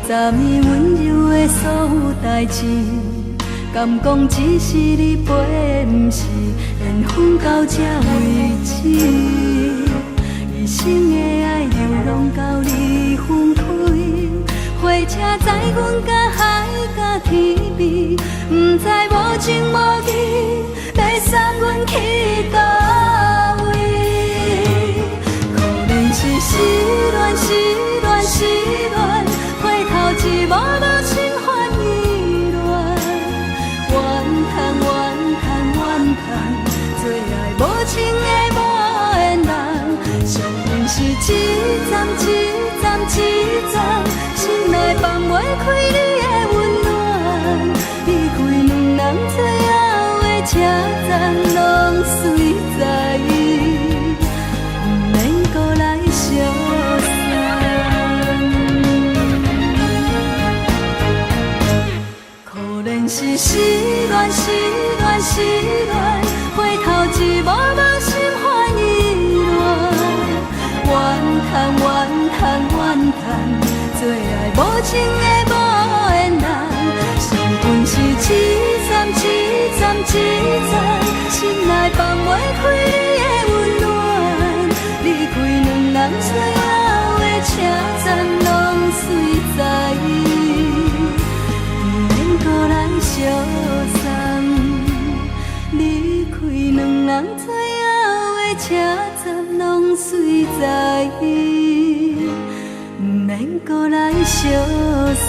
昨暝溫柔的所有代誌，敢講只是你陪的，毋是緣分到這為止。一生的愛流浪到你分開，火車載阮到海角天邊，毋知無情無義欲送阮去佗位。可憐是失戀，失戀，失戀，回頭一幕無心煩意亂，怨嘆怨嘆怨嘆，做愛無情的無緣人，相逢是一站一站一站，心內放袂開你的溫暖，離開兩人最後的車站，攏隨在，毋免閣來相送。可憐是失戀，失戀，失戀，回頭一幕無心煩意亂，怨嘆怨嘆怨嘆，做愛無情的無緣人，相逢是一站一站一站，心內放袂開你的溫暖，離開兩人最後的車站，攏隨在，毋免閣來相送。離開兩人最後的車站，攏隨在，毋免閣來相送。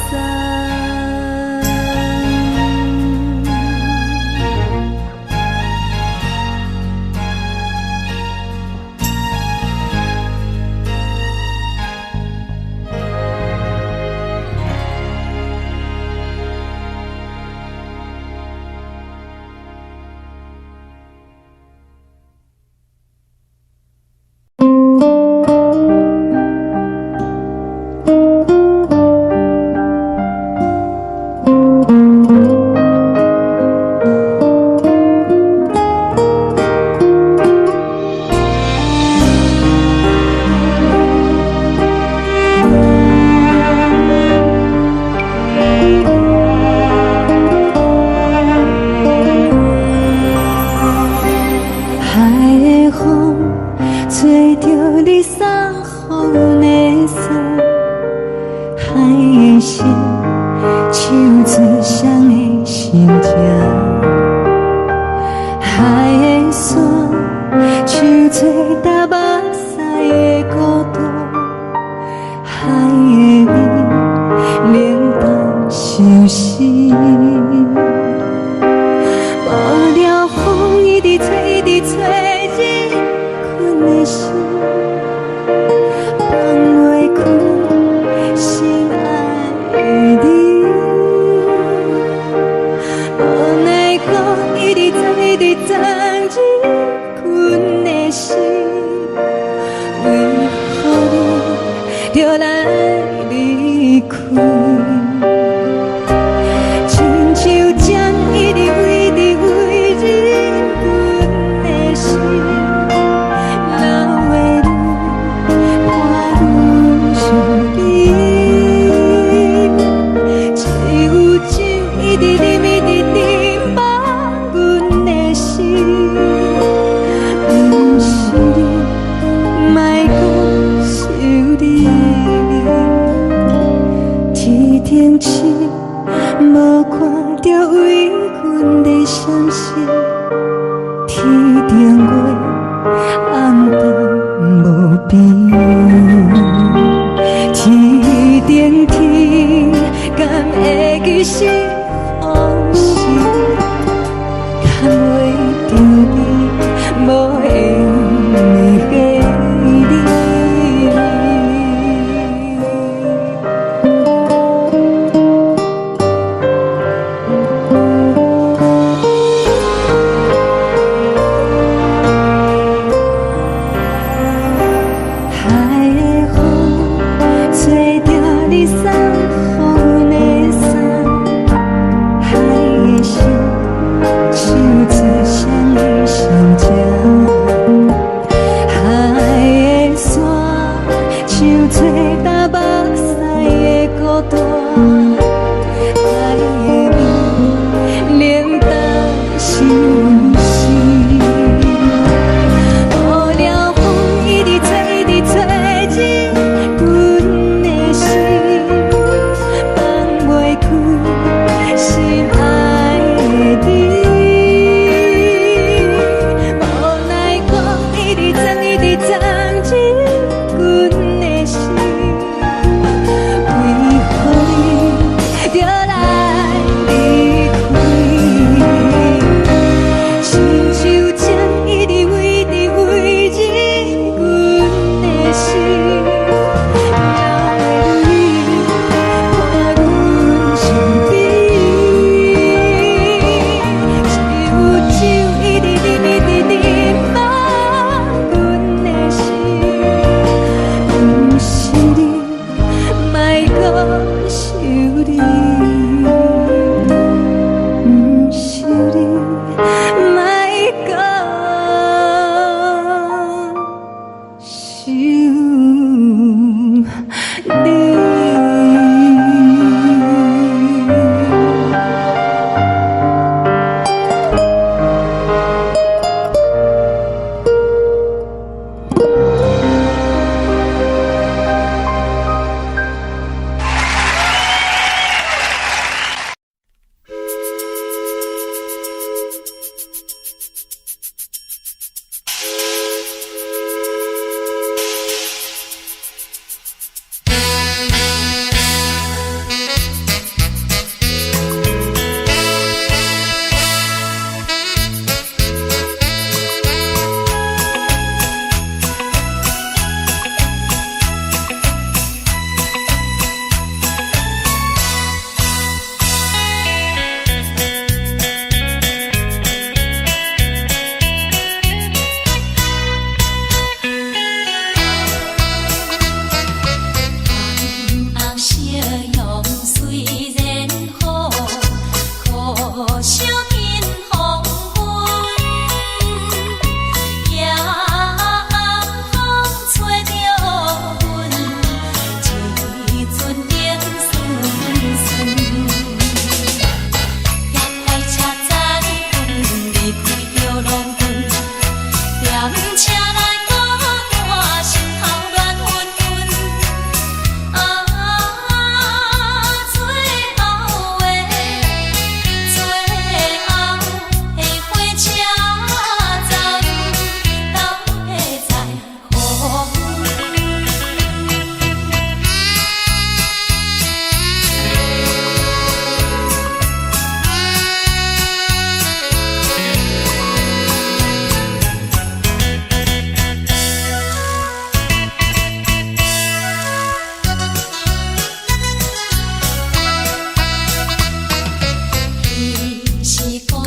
海的風吹著你送予阮的衫，海的心唱出誰的心情，海的山唱出踏目屎的孤獨，海的味冷淡相思。無聊風一直吹，一直吹，你睏的心，放袂開心愛的你。無奈何一直藏，一直藏，你睏的心，為何你著來離開？親像針一直一直為你睏的心，老的你伴阮相依。只有酒一直啉，一直啉，放阮的心，毋是你，莫閣想你。天頂星無看著為阮咧閃爍，天頂月暗淡無邊。天頂天敢會記是風時，牽袂著你無緣的你。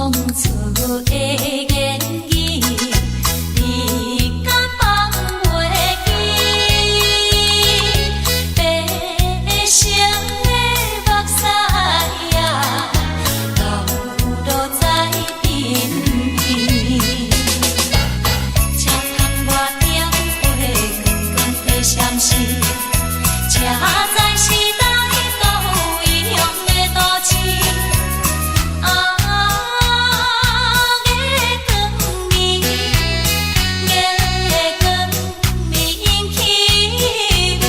初的言語，你敢放袂記？白色的目屎啊，流落在鬢邊。車窗外點火，光光的閃烁，這才是咱高雄的都市。啊，月光暝，月光暝引起阮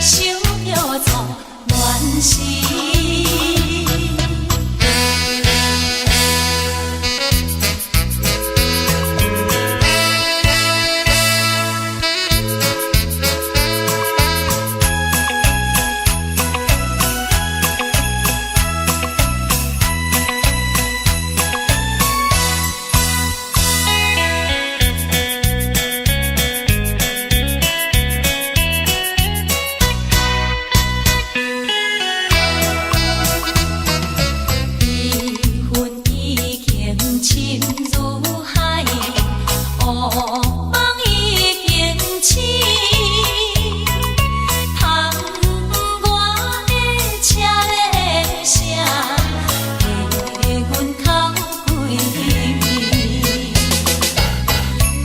想著初戀時。悲恨已經深如海，烏夢已經醒。窗外的車鈴聲，替阮哭幾暝。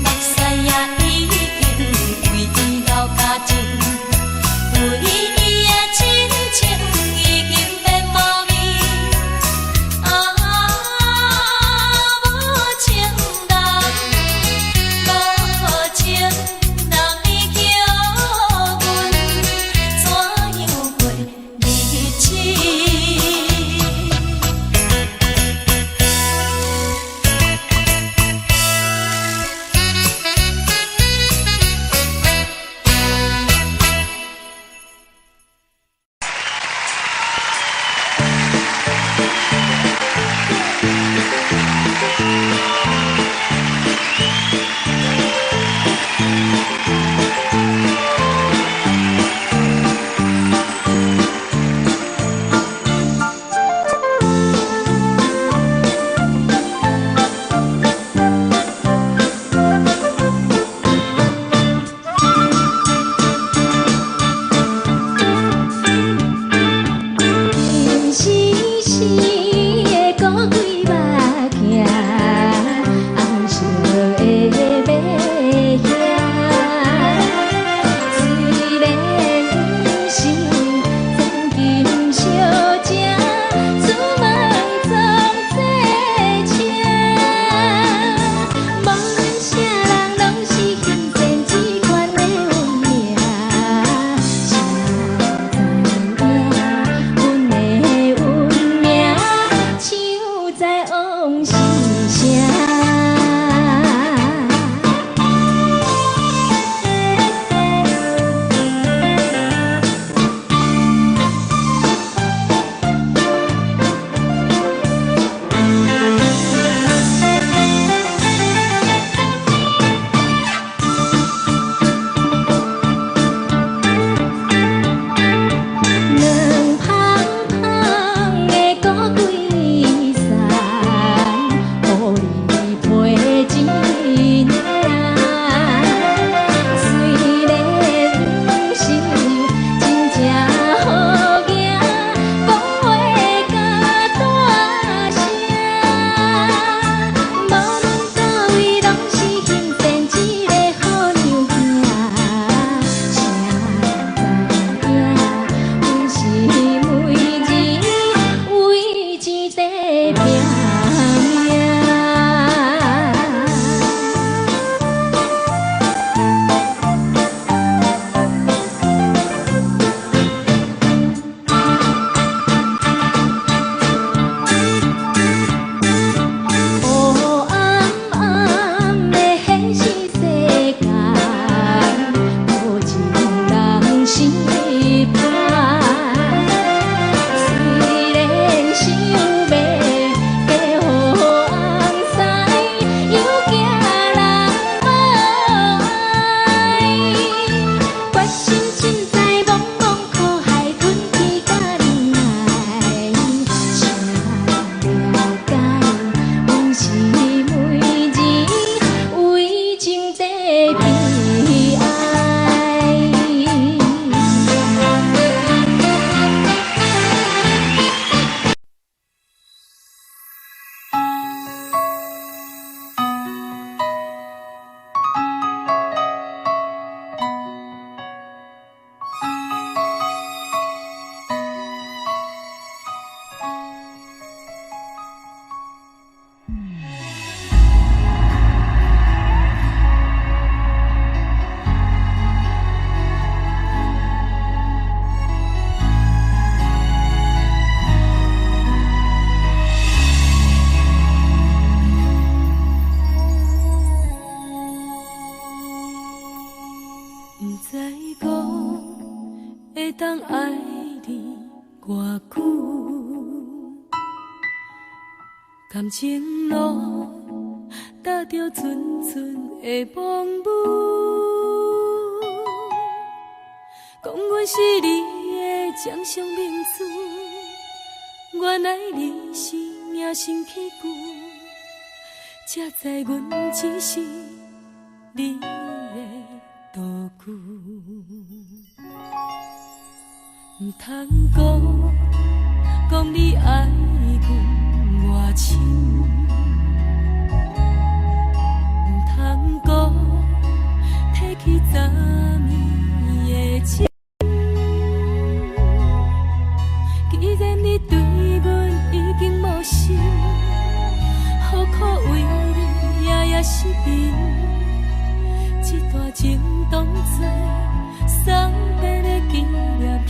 目屎也已經為伊流乾淨，為伊的真情已經變無味。啊，無情人，無情人，你叫阮怎樣過日子？人生是个古鬼目镜，红色的马兄。虽然不是千金小姐，出卖创这车。无论啥人，攏是欣羡这款的运命。谁知影阮的运命，唱在往事声。兩芳芳的古鬼山，感情路踏著阵阵的风雨，講阮是你的掌上明珠，原來你是命生器具，才知阮只是你的道具。毋通講，講你愛阮偌深，毋通講，提起昨暝的情。既然你對阮已經無心，何苦為你夜夜失眠？這段情當作送別的紀念品，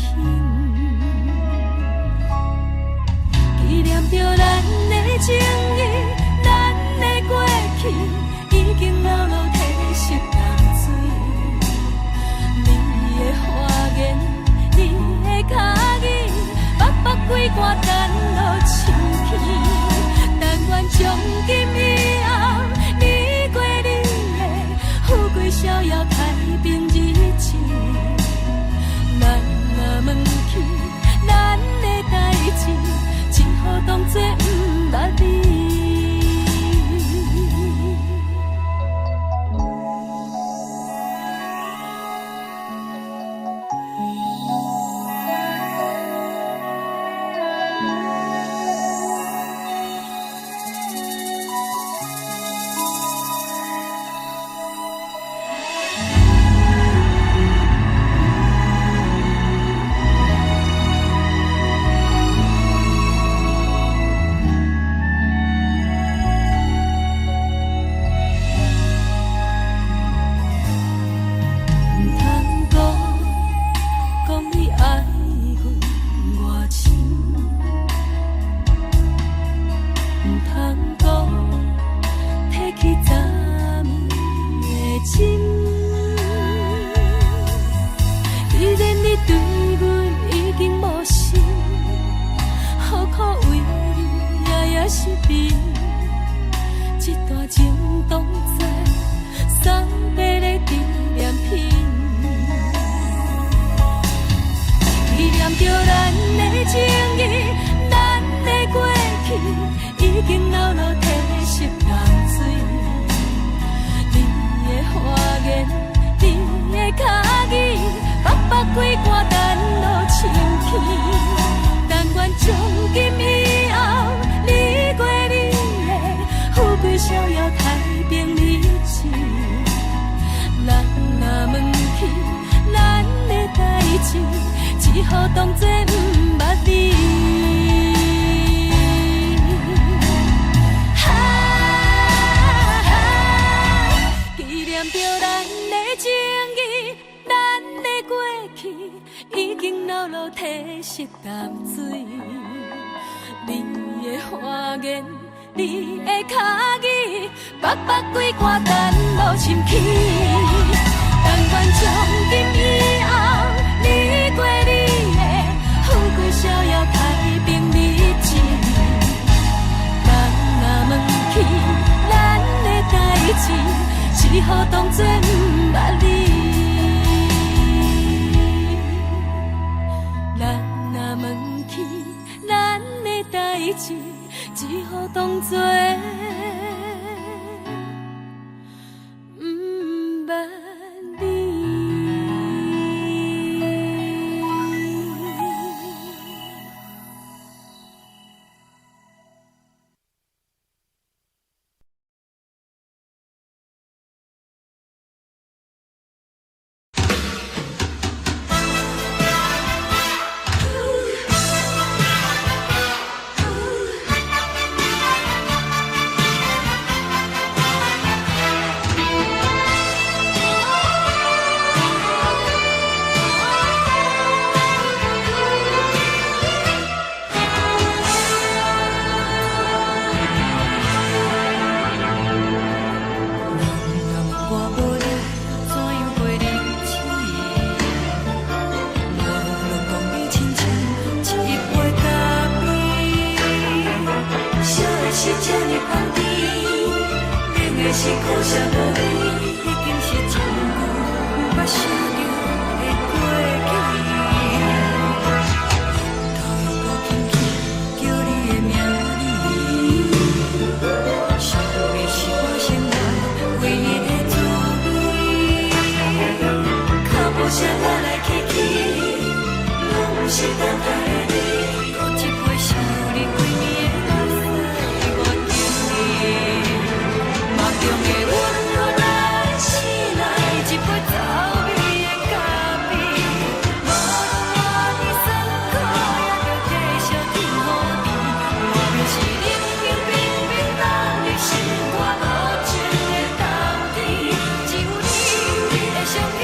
紀念著咱的情誼，咱的過去，已經流落褪色淡水。你的花言，你的跤語，腹腹規寒等落深去。但願從今以後，你過你的，富貴逍遙太平日子。咱若問起咱的代誌，只好當作毋捌你。毋通講，講你愛阮偌深，毋通講，提起昨暝的情。既然你對阮已經無心，何苦為你夜夜失眠？這段情當作送別的紀念品，紀念著咱的情誼，咱的過去，已經流落褪色淡水。你的花言，你的跤語，腹腹規寒等落深去。但願從今以後，你過你的，富貴逍遙太平日子。人若問起咱的代誌，只好當作毋捌你。哈，紀念著咱的情誼，咱的過去，已經流落褪色淡水。你的花言，你的跤語，腹腹規寒等落深去。但願從今以後，你過你的，富貴逍遙太平日子。人若問起咱的代誌，只好當作毋捌你。人若問起咱的代誌，只好當作毋捌你。是可惜無你，已經是真久毋捌想著的過去。頭又閣輕輕叫你的名字，想你是我生活唯一的滋味。腳步聲來來去去，攏毋是等待的你。閣一杯想你規暝的目屎，我敬你。夢中的阮來醒來，一杯走味的咖啡。無論活佇酸苦，也著繼續天雨甜。外面是冷冰冰冰凍的心肝，無情的冬天。只有你的相片，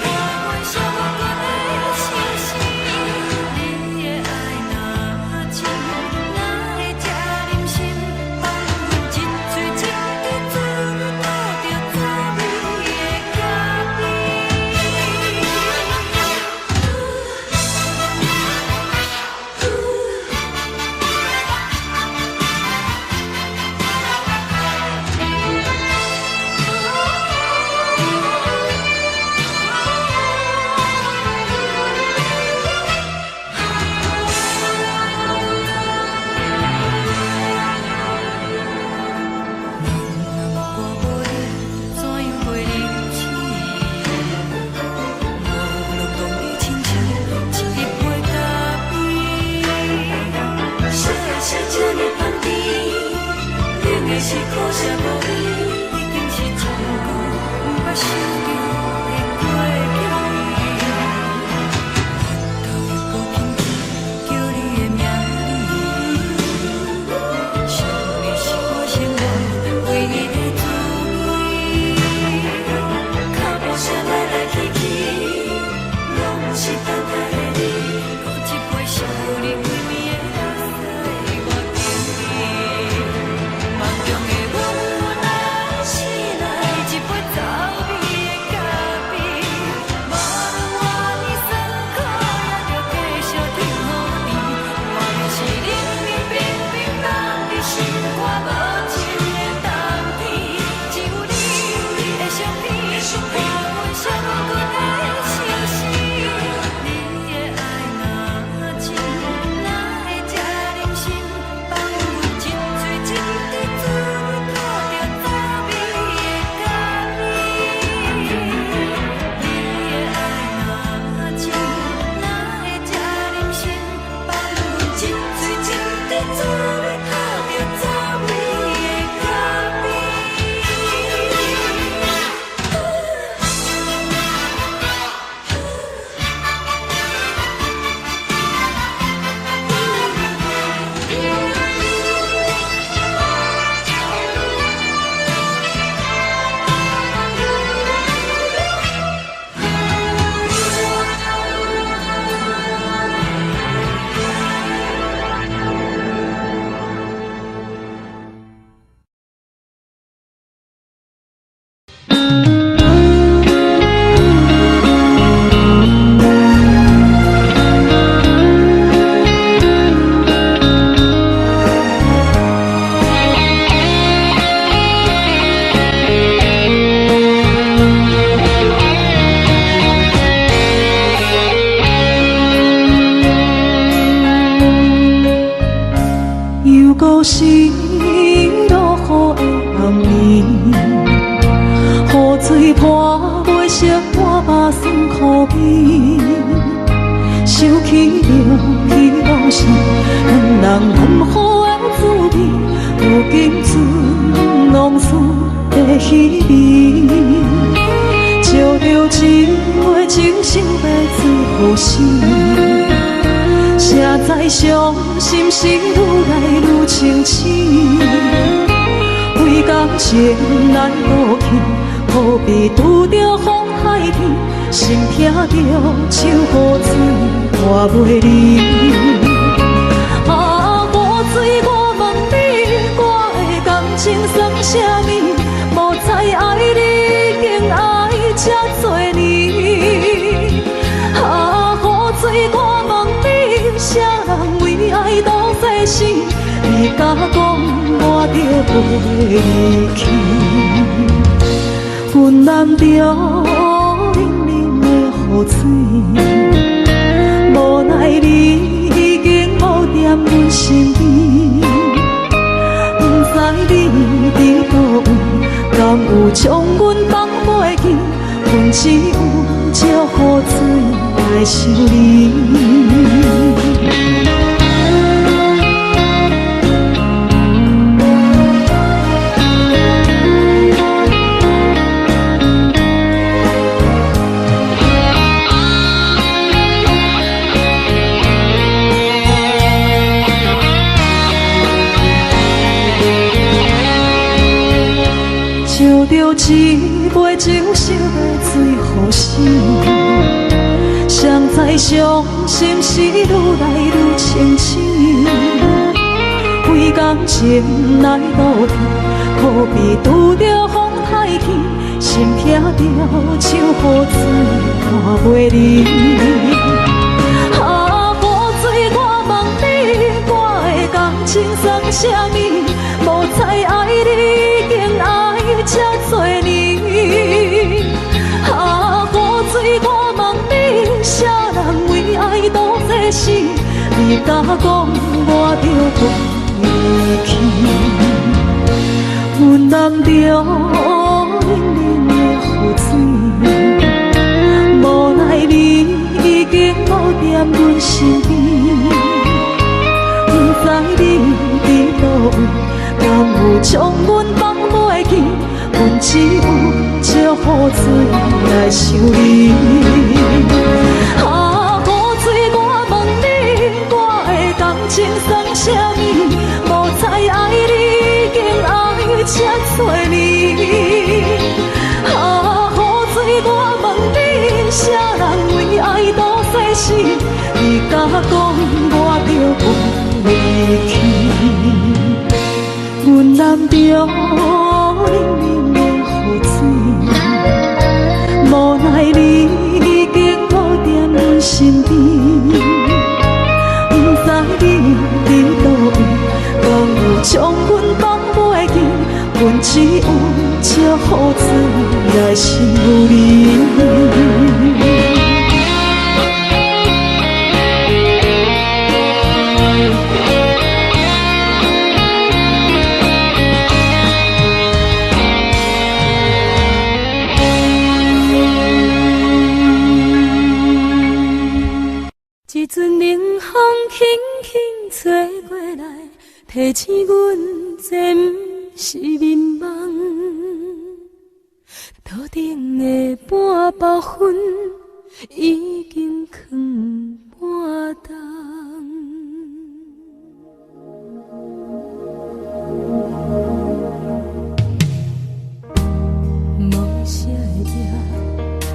伴阮寂寞的相思。你的愛若真，哪會這忍心放阮一喙一滴滋味吐著走味的咖啡？若無你，怎樣過日子？我攏當你親像一杯咖啡。啥的是這呢香甜，冷的是可惜無你，已經是真久毋捌想著的過去。頭又閣輕輕叫你的名字，想你是我生活唯一的滋味。腳步聲來來去去，攏毋是等待的你。閣一杯想你規暝的目屎，我敬你。夢中的阮來醒來，一杯走味的咖啡。無論活佇酸苦，也著繼續天雨甜。外面是冷冷冰冰凍的心肝，無情的冬天。只有你的相片，伴阮寂寞的相思。你的愛若真，哪會這忍心放阮一喙一滴滋味吐著走味的咖啡？你的愛若真，哪會這忍心放阮一喙一滴滋味吐著走味的咖啡？又閣是落雨的暗暝，雨水潑袂熄我目酸苦味。想起著彼往事，兩人含糊的滋味，如今剩濃事的彼味。照著一杯酒，想欲做予死。谁知傷心事愈來愈清醒，為感情難過去，好比拄著風海天，心疼著像雨水拖袂離。啊，雨水，我問你，我的感情算啥物？無知愛你已經愛這多年。啊，雨水，我問你，啥人為愛到世死？你敢講我著騙？飞去。阮淋著冷冷的雨水，無奈你已經無踮阮身邊，毋知你佇佗位，敢有將阮放袂記？阮只有借雨水來想你。斟著一杯酒，想欲醉予死。誰知傷心事愈來愈清醒，為感情來倒退，可比拄著風太天，心疼著像雨水看袂離。啊，雨水，我問你，我的感情算啥物？無彩愛你已經愛這多年。啊，雨水，我問你，啥人為愛賭這死？你敢講我著袂去？阮淋著冷冷的雨水，無奈你已經無踮阮身邊，毋知你佇佗位，敢有將阮放袂記？阮只有借雨水來想你。啊，雨水，我問你，我的感情算啥物？無彩愛你已經愛這多年。啊，雨水，我問你，啥人為愛賭生死？你敢講我著袂去？阮淋著冷冷的雨水，無奈你已經無踮阮身邊，毋知你佇佗位，敢有將阮放袂記？阮只有借雨水來想你。一陣冷風輕輕吹過來，提醒阮這毋是眠夢。桌頂的半包雲已經囥半冬。無聲的夜，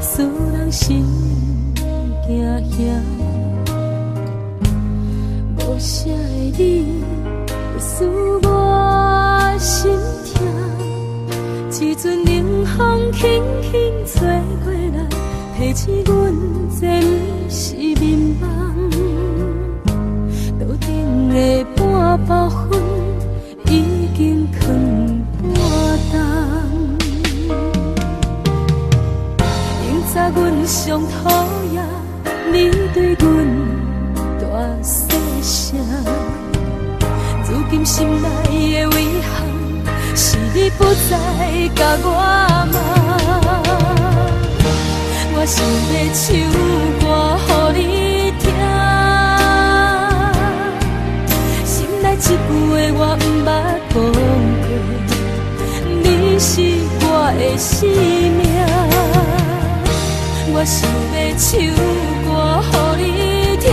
使人心驚嚇。無聲的你，使我心痛。一陣冷風輕輕吹過來，提醒阮這毋是眠夢。桌頂的半包雲已經囥半冬。永早阮上討厭你對阮大細聲，如今心內的遺憾，是你不再共我罵。我想欲唱歌予你聽，心內這句話我毋捌講過，你是我的生命。我想欲唱歌予你聽，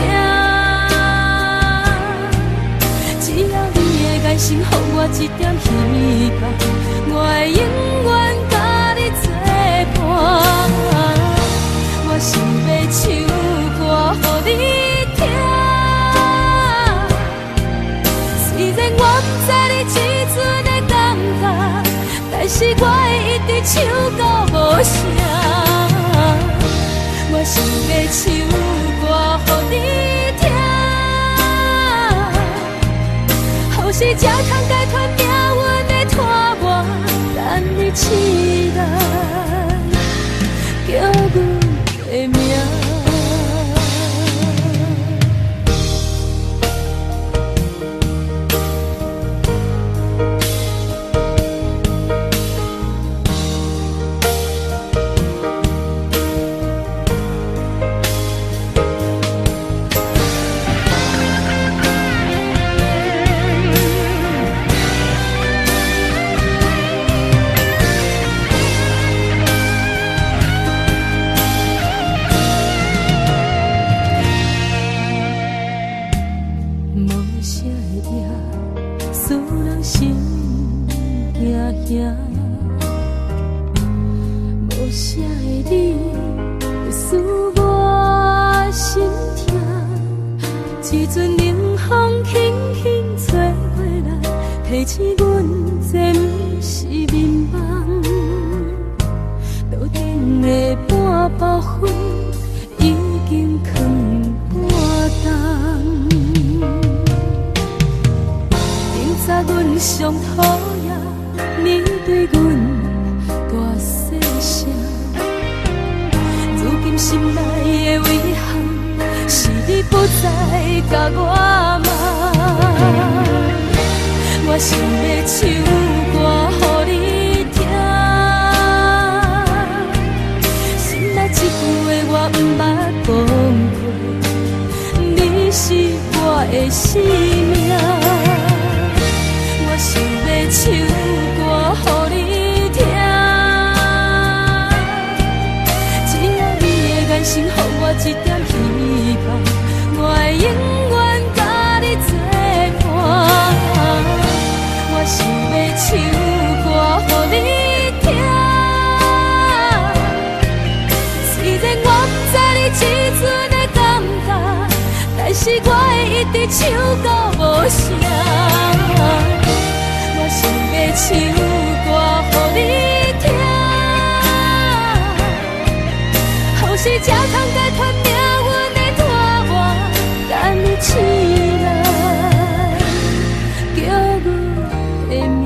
只要你的眼神予我一點希望，我會永遠佮你作伴。我想欲唱歌予你聽，雖然我毋知你這陣的感覺，但是我會一直唱到無聲。我想欲唱歌予你聽，予是才通解脫命運的拖。行。無聲的你，會使我心疼。一陣冷風輕輕吹過來，提醒阮這毋是眠夢。桌頂的半包烟已經囥半冬。明早阮上討厭你對阮大細聲，如今心內的遺憾是你不再共我罵。我想欲唱歌予你聽，心內這句話我毋捌講過，你是我的生命。我想欲唱歌予你聽，只要你的眼神予我一點希望，我會永遠佮你作伴。我想欲唱歌予你聽，雖然我毋知你這陣的感覺，但是我會一直唱到無聲。我想欲唱歌予你聽，何時才通解脫命運的拖磨？等你起來，叫阮的名。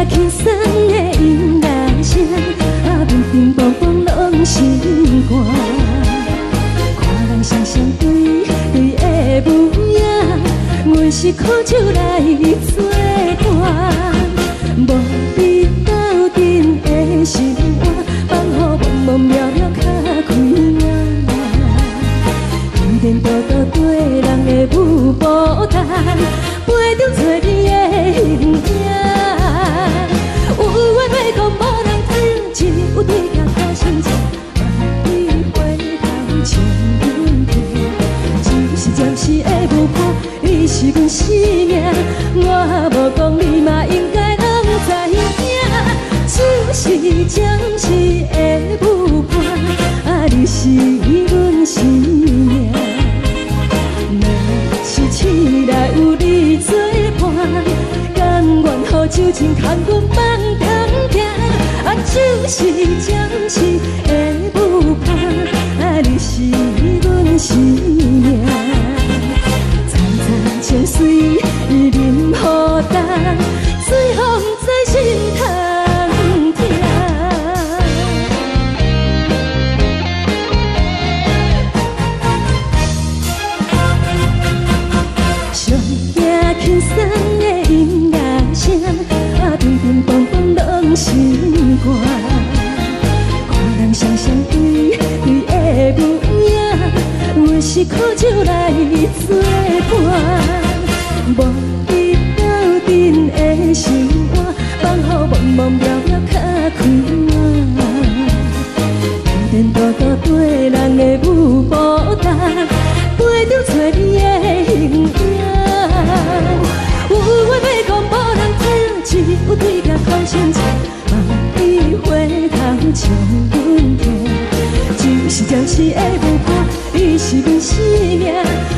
輕鬆的音樂聲，啊，乒乒乓乓攏心肝。看人雙雙對對的舞影，阮是苦酒來做伴，無比鬥陣的心肝，放予茫茫渺渺較開眼。天道道對人的舞步單，陪著找你的形影。有緣袂講無人知，只有對鏡看親像，萬里回頭像阮聽。只是暫時的舞伴，你是阮生命，我無講你嘛應該攏知影。只是暫時的舞伴，啊，你是阮生命。若是醒來有你做伴，甘願予酒精牽阮放通行。啊，只是暫時的舞伴，啊，你是阮生命。層層情水淋予重，水予毋知心通疼。上驚輕鬆的音樂聲，啊，乒乒乓乓攏心肝。看人雙雙對對的舞影，阮是苦酒來做伴，無比鬥陣的心肝，放予茫茫渺渺較開眼。天道道對人的舞步單，陪著找你的形影。有話欲講無人聽，只有對鏡看親像，萬里回頭像阮聽。只是暫時的舞伴，你是阮生命，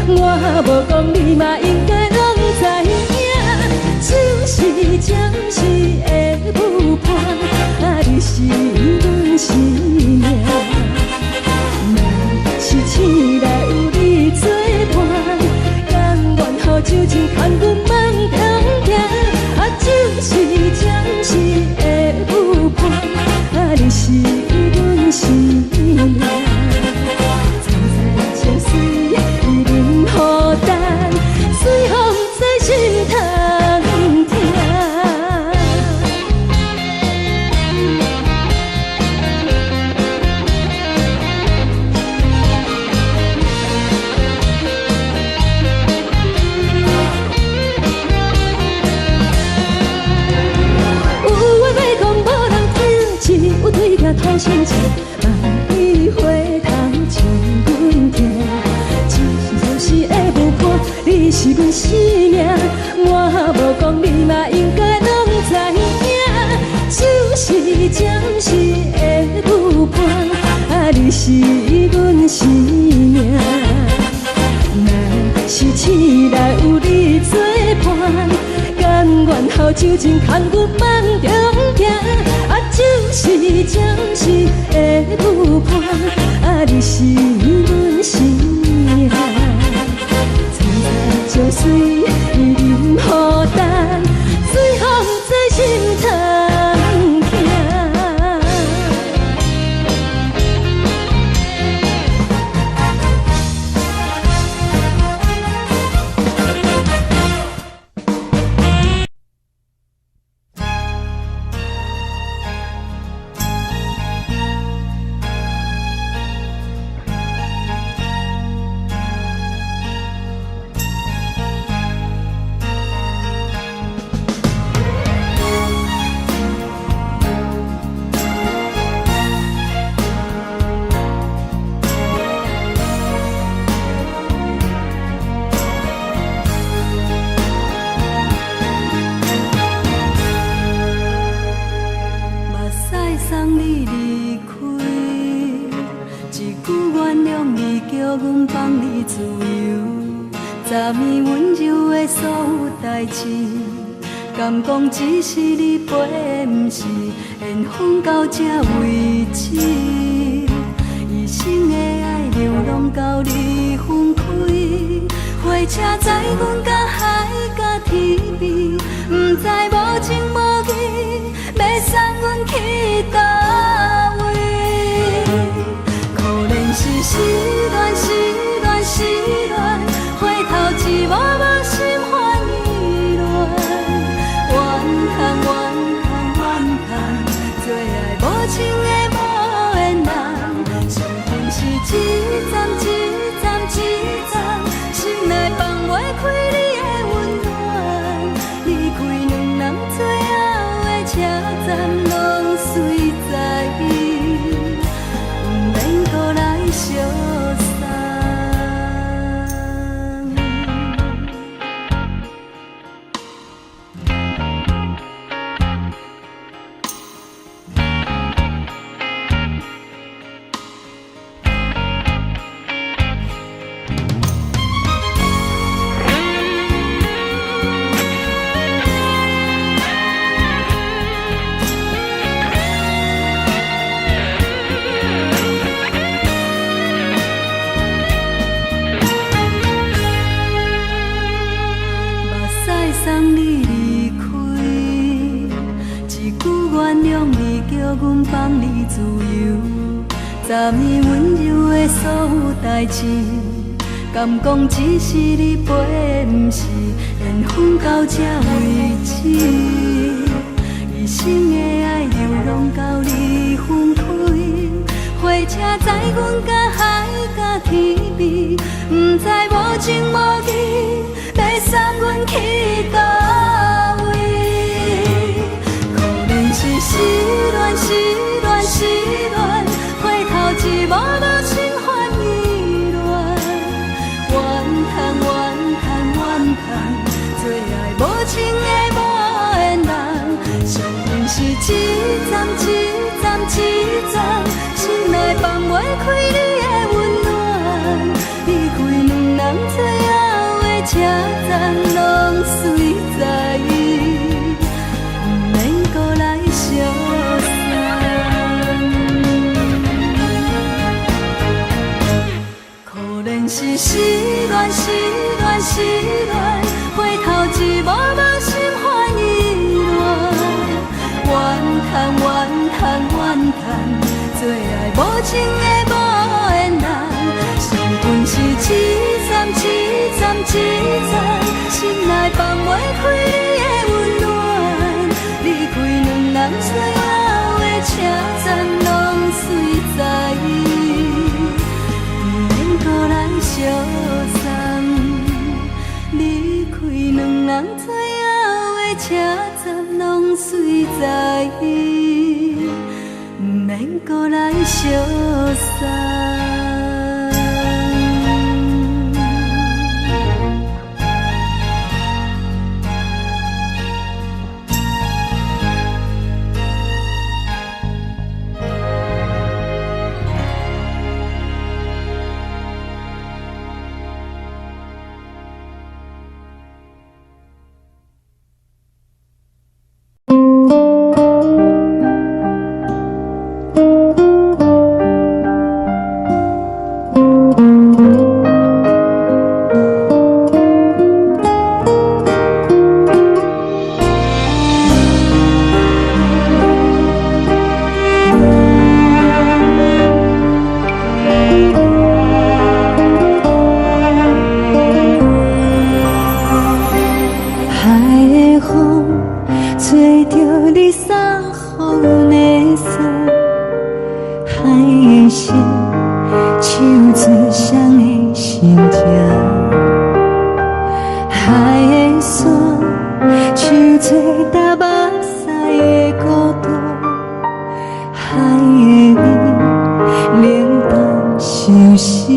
我無講你嘛應該攏知影。只是暫時的舞伴，啊，你是阮生命。若是醒來有你做伴，甘願予酒精牽阮放通行。啊，只是暫時的舞伴，啊，你是阮生命。層層情水淋予重，水予毋知心通疼。有話欲講無人聽，只有對鏡看親像，萬里回頭像阮聽。只是暫時的舞伴，你是阮生命，我無講你嘛應該攏知影。只是暫時的舞伴，啊，你是阮生命。若是醒來有你做伴，甘願予酒精牽阮放中行。啊，只是暫時的舞伴，啊，你是阮生命。層層情水淋予重，水予毋知心通疼。目屎送你離開，一句原諒你，叫阮放你自由。昨暝溫柔的所有代誌，敢講只是你陪，毋是緣分到這為止。一生的愛流浪到你分開，火車載阮到海角天邊，毋知無情無義。站攏随在，毋免阁來相送。目屎送你離開，一句原諒你，叫阮放你自由。十年溫柔的所有代誌，敢講只是你陪，毋是緣分到這為止。一生的愛流浪到你分開，火車載阮甲海甲天邊，毋知無情無義，欲送阮去佗位？可憐是失戀，失戀，失戀，回頭一幕無心煩意亂。怨嘆怨嘆怨嘆，做愛無情的無緣人，上恨是一站一站一站，心內放袂開你的溫暖。離開兩人最後的車站，攏隨在，毋免閣來相送。可憐是失戀，失戀，失戀，回頭一幕無心煩意亂。怨嘆怨嘆怨嘆，做愛無情的無緣人，上恨是一站一站一站，心內放袂開你的溫暖。離開兩人最後的車站，攏隨在，毋免閣來相送。離開兩人最後的車站，攏隨在，毋免閣來相送。海的風吹著你送予阮的衫，海的心唱出誰的心情，海的山唱出踏目屎的孤獨，海的味冷淡相思。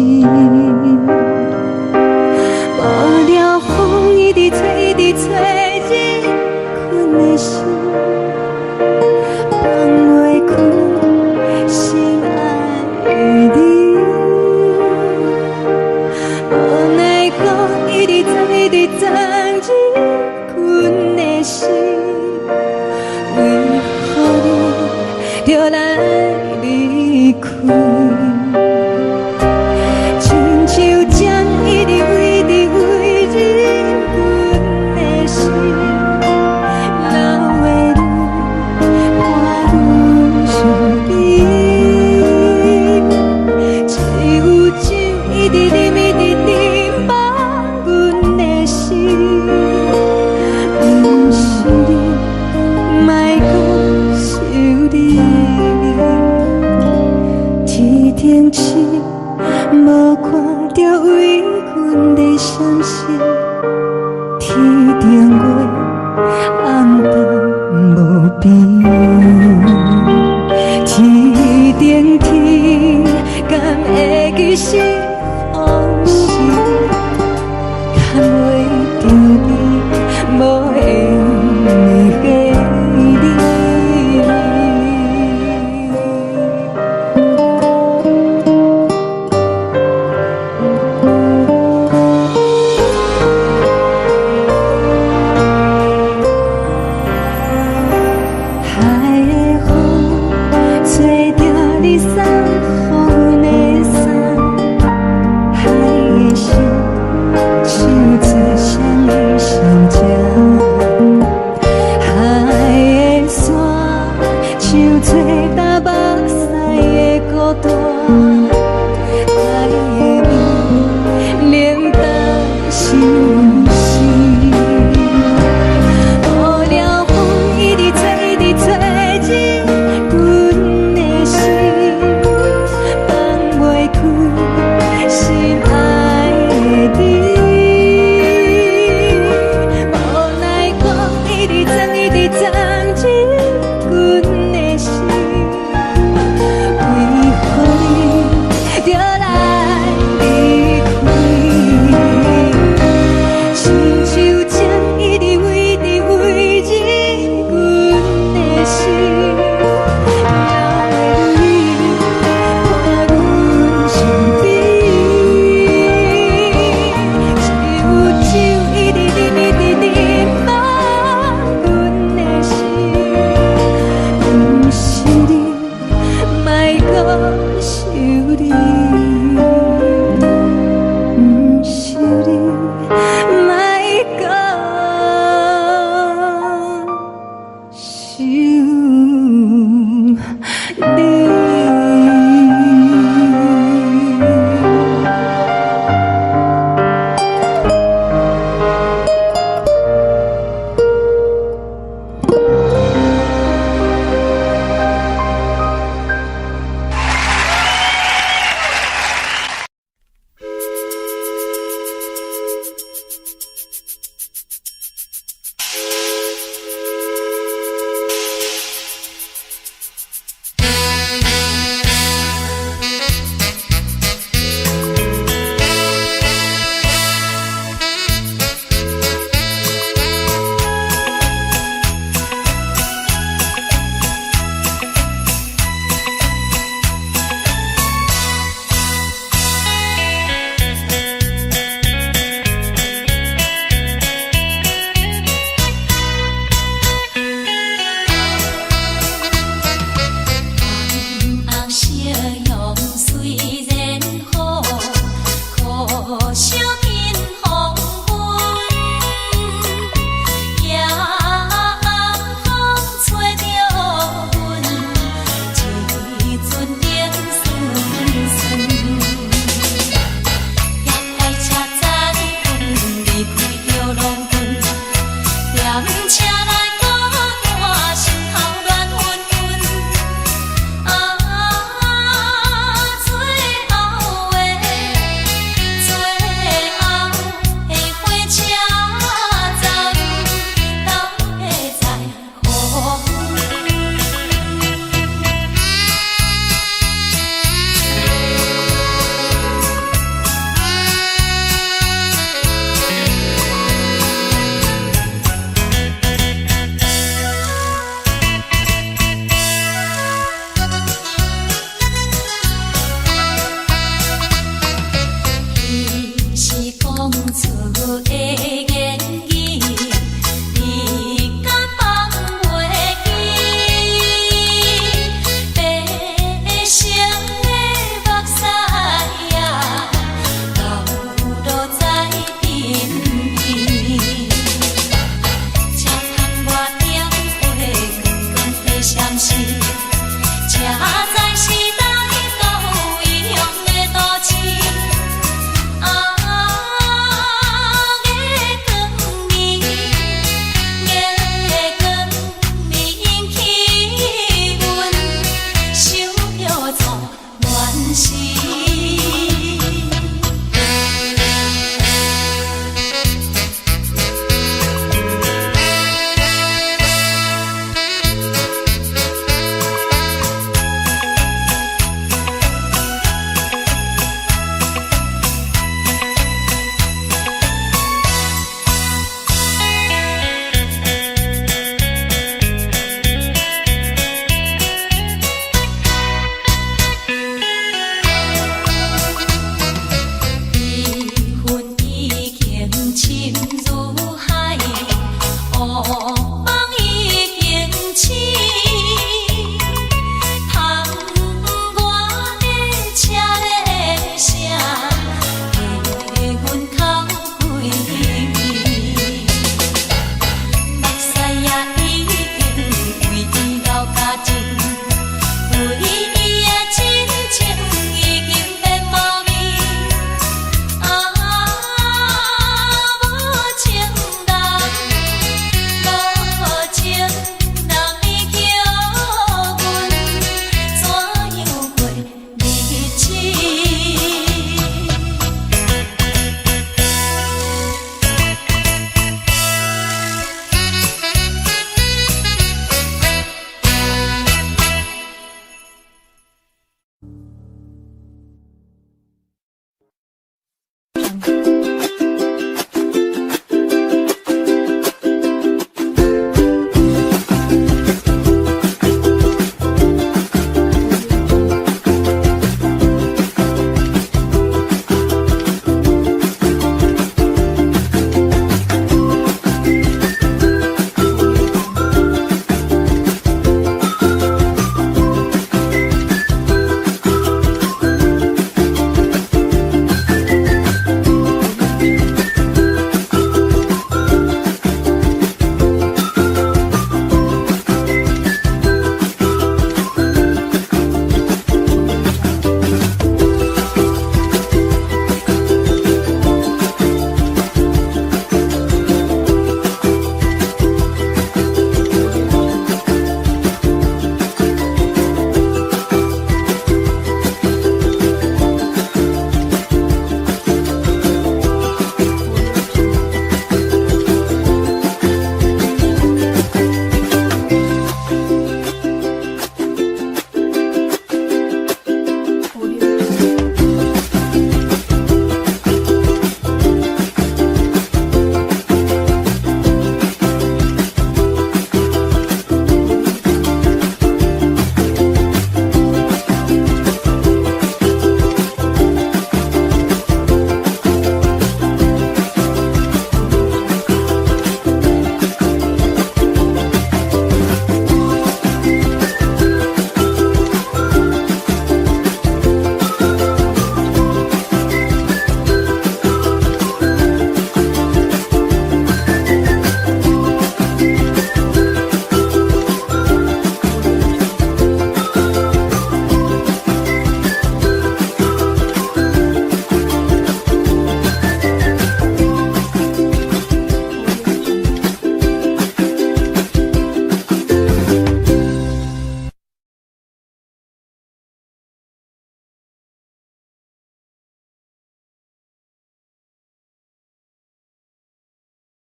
無聊風一直吹，一直吹，入困的心，放袂開心愛的你。無奈何一直藏，一直藏入困的心，為何你著來離開？親像針一直一直為入阮的心，老的你伴阮相依，只有酒一直啉一直啉，放阮的心，毋是你，莫閣想你。天頂星無看著為阮咧傷心，天頂月暗淡無邊。找干目屎的孤單，愛的味冷淡相思。予了風一直吹，一直吹入阮的心，放袂開心愛的你。無奈講一直鑽，一直鑽入阮的心，為何你著來離開？親像針一直圍直圍入阮的心，鸟的淚伴阮身邊，只有酒一直啉，一直啉滿阮的心，毋是你，莫閣想你，毋是你，莫閣想你。红夕阳虽然好，可惜见黄昏。夜暗风吹著阮，一阵冷酸酸。遐快车载阮离开著农村，踮车内孤单，心头乱晕晕。啊，最后的最后的火車站，敢會再予阮？彼是講出的言語，你敢放袂記？白色的目屎啊，流落在鬢邊。車窗外燈火光光的閃爍。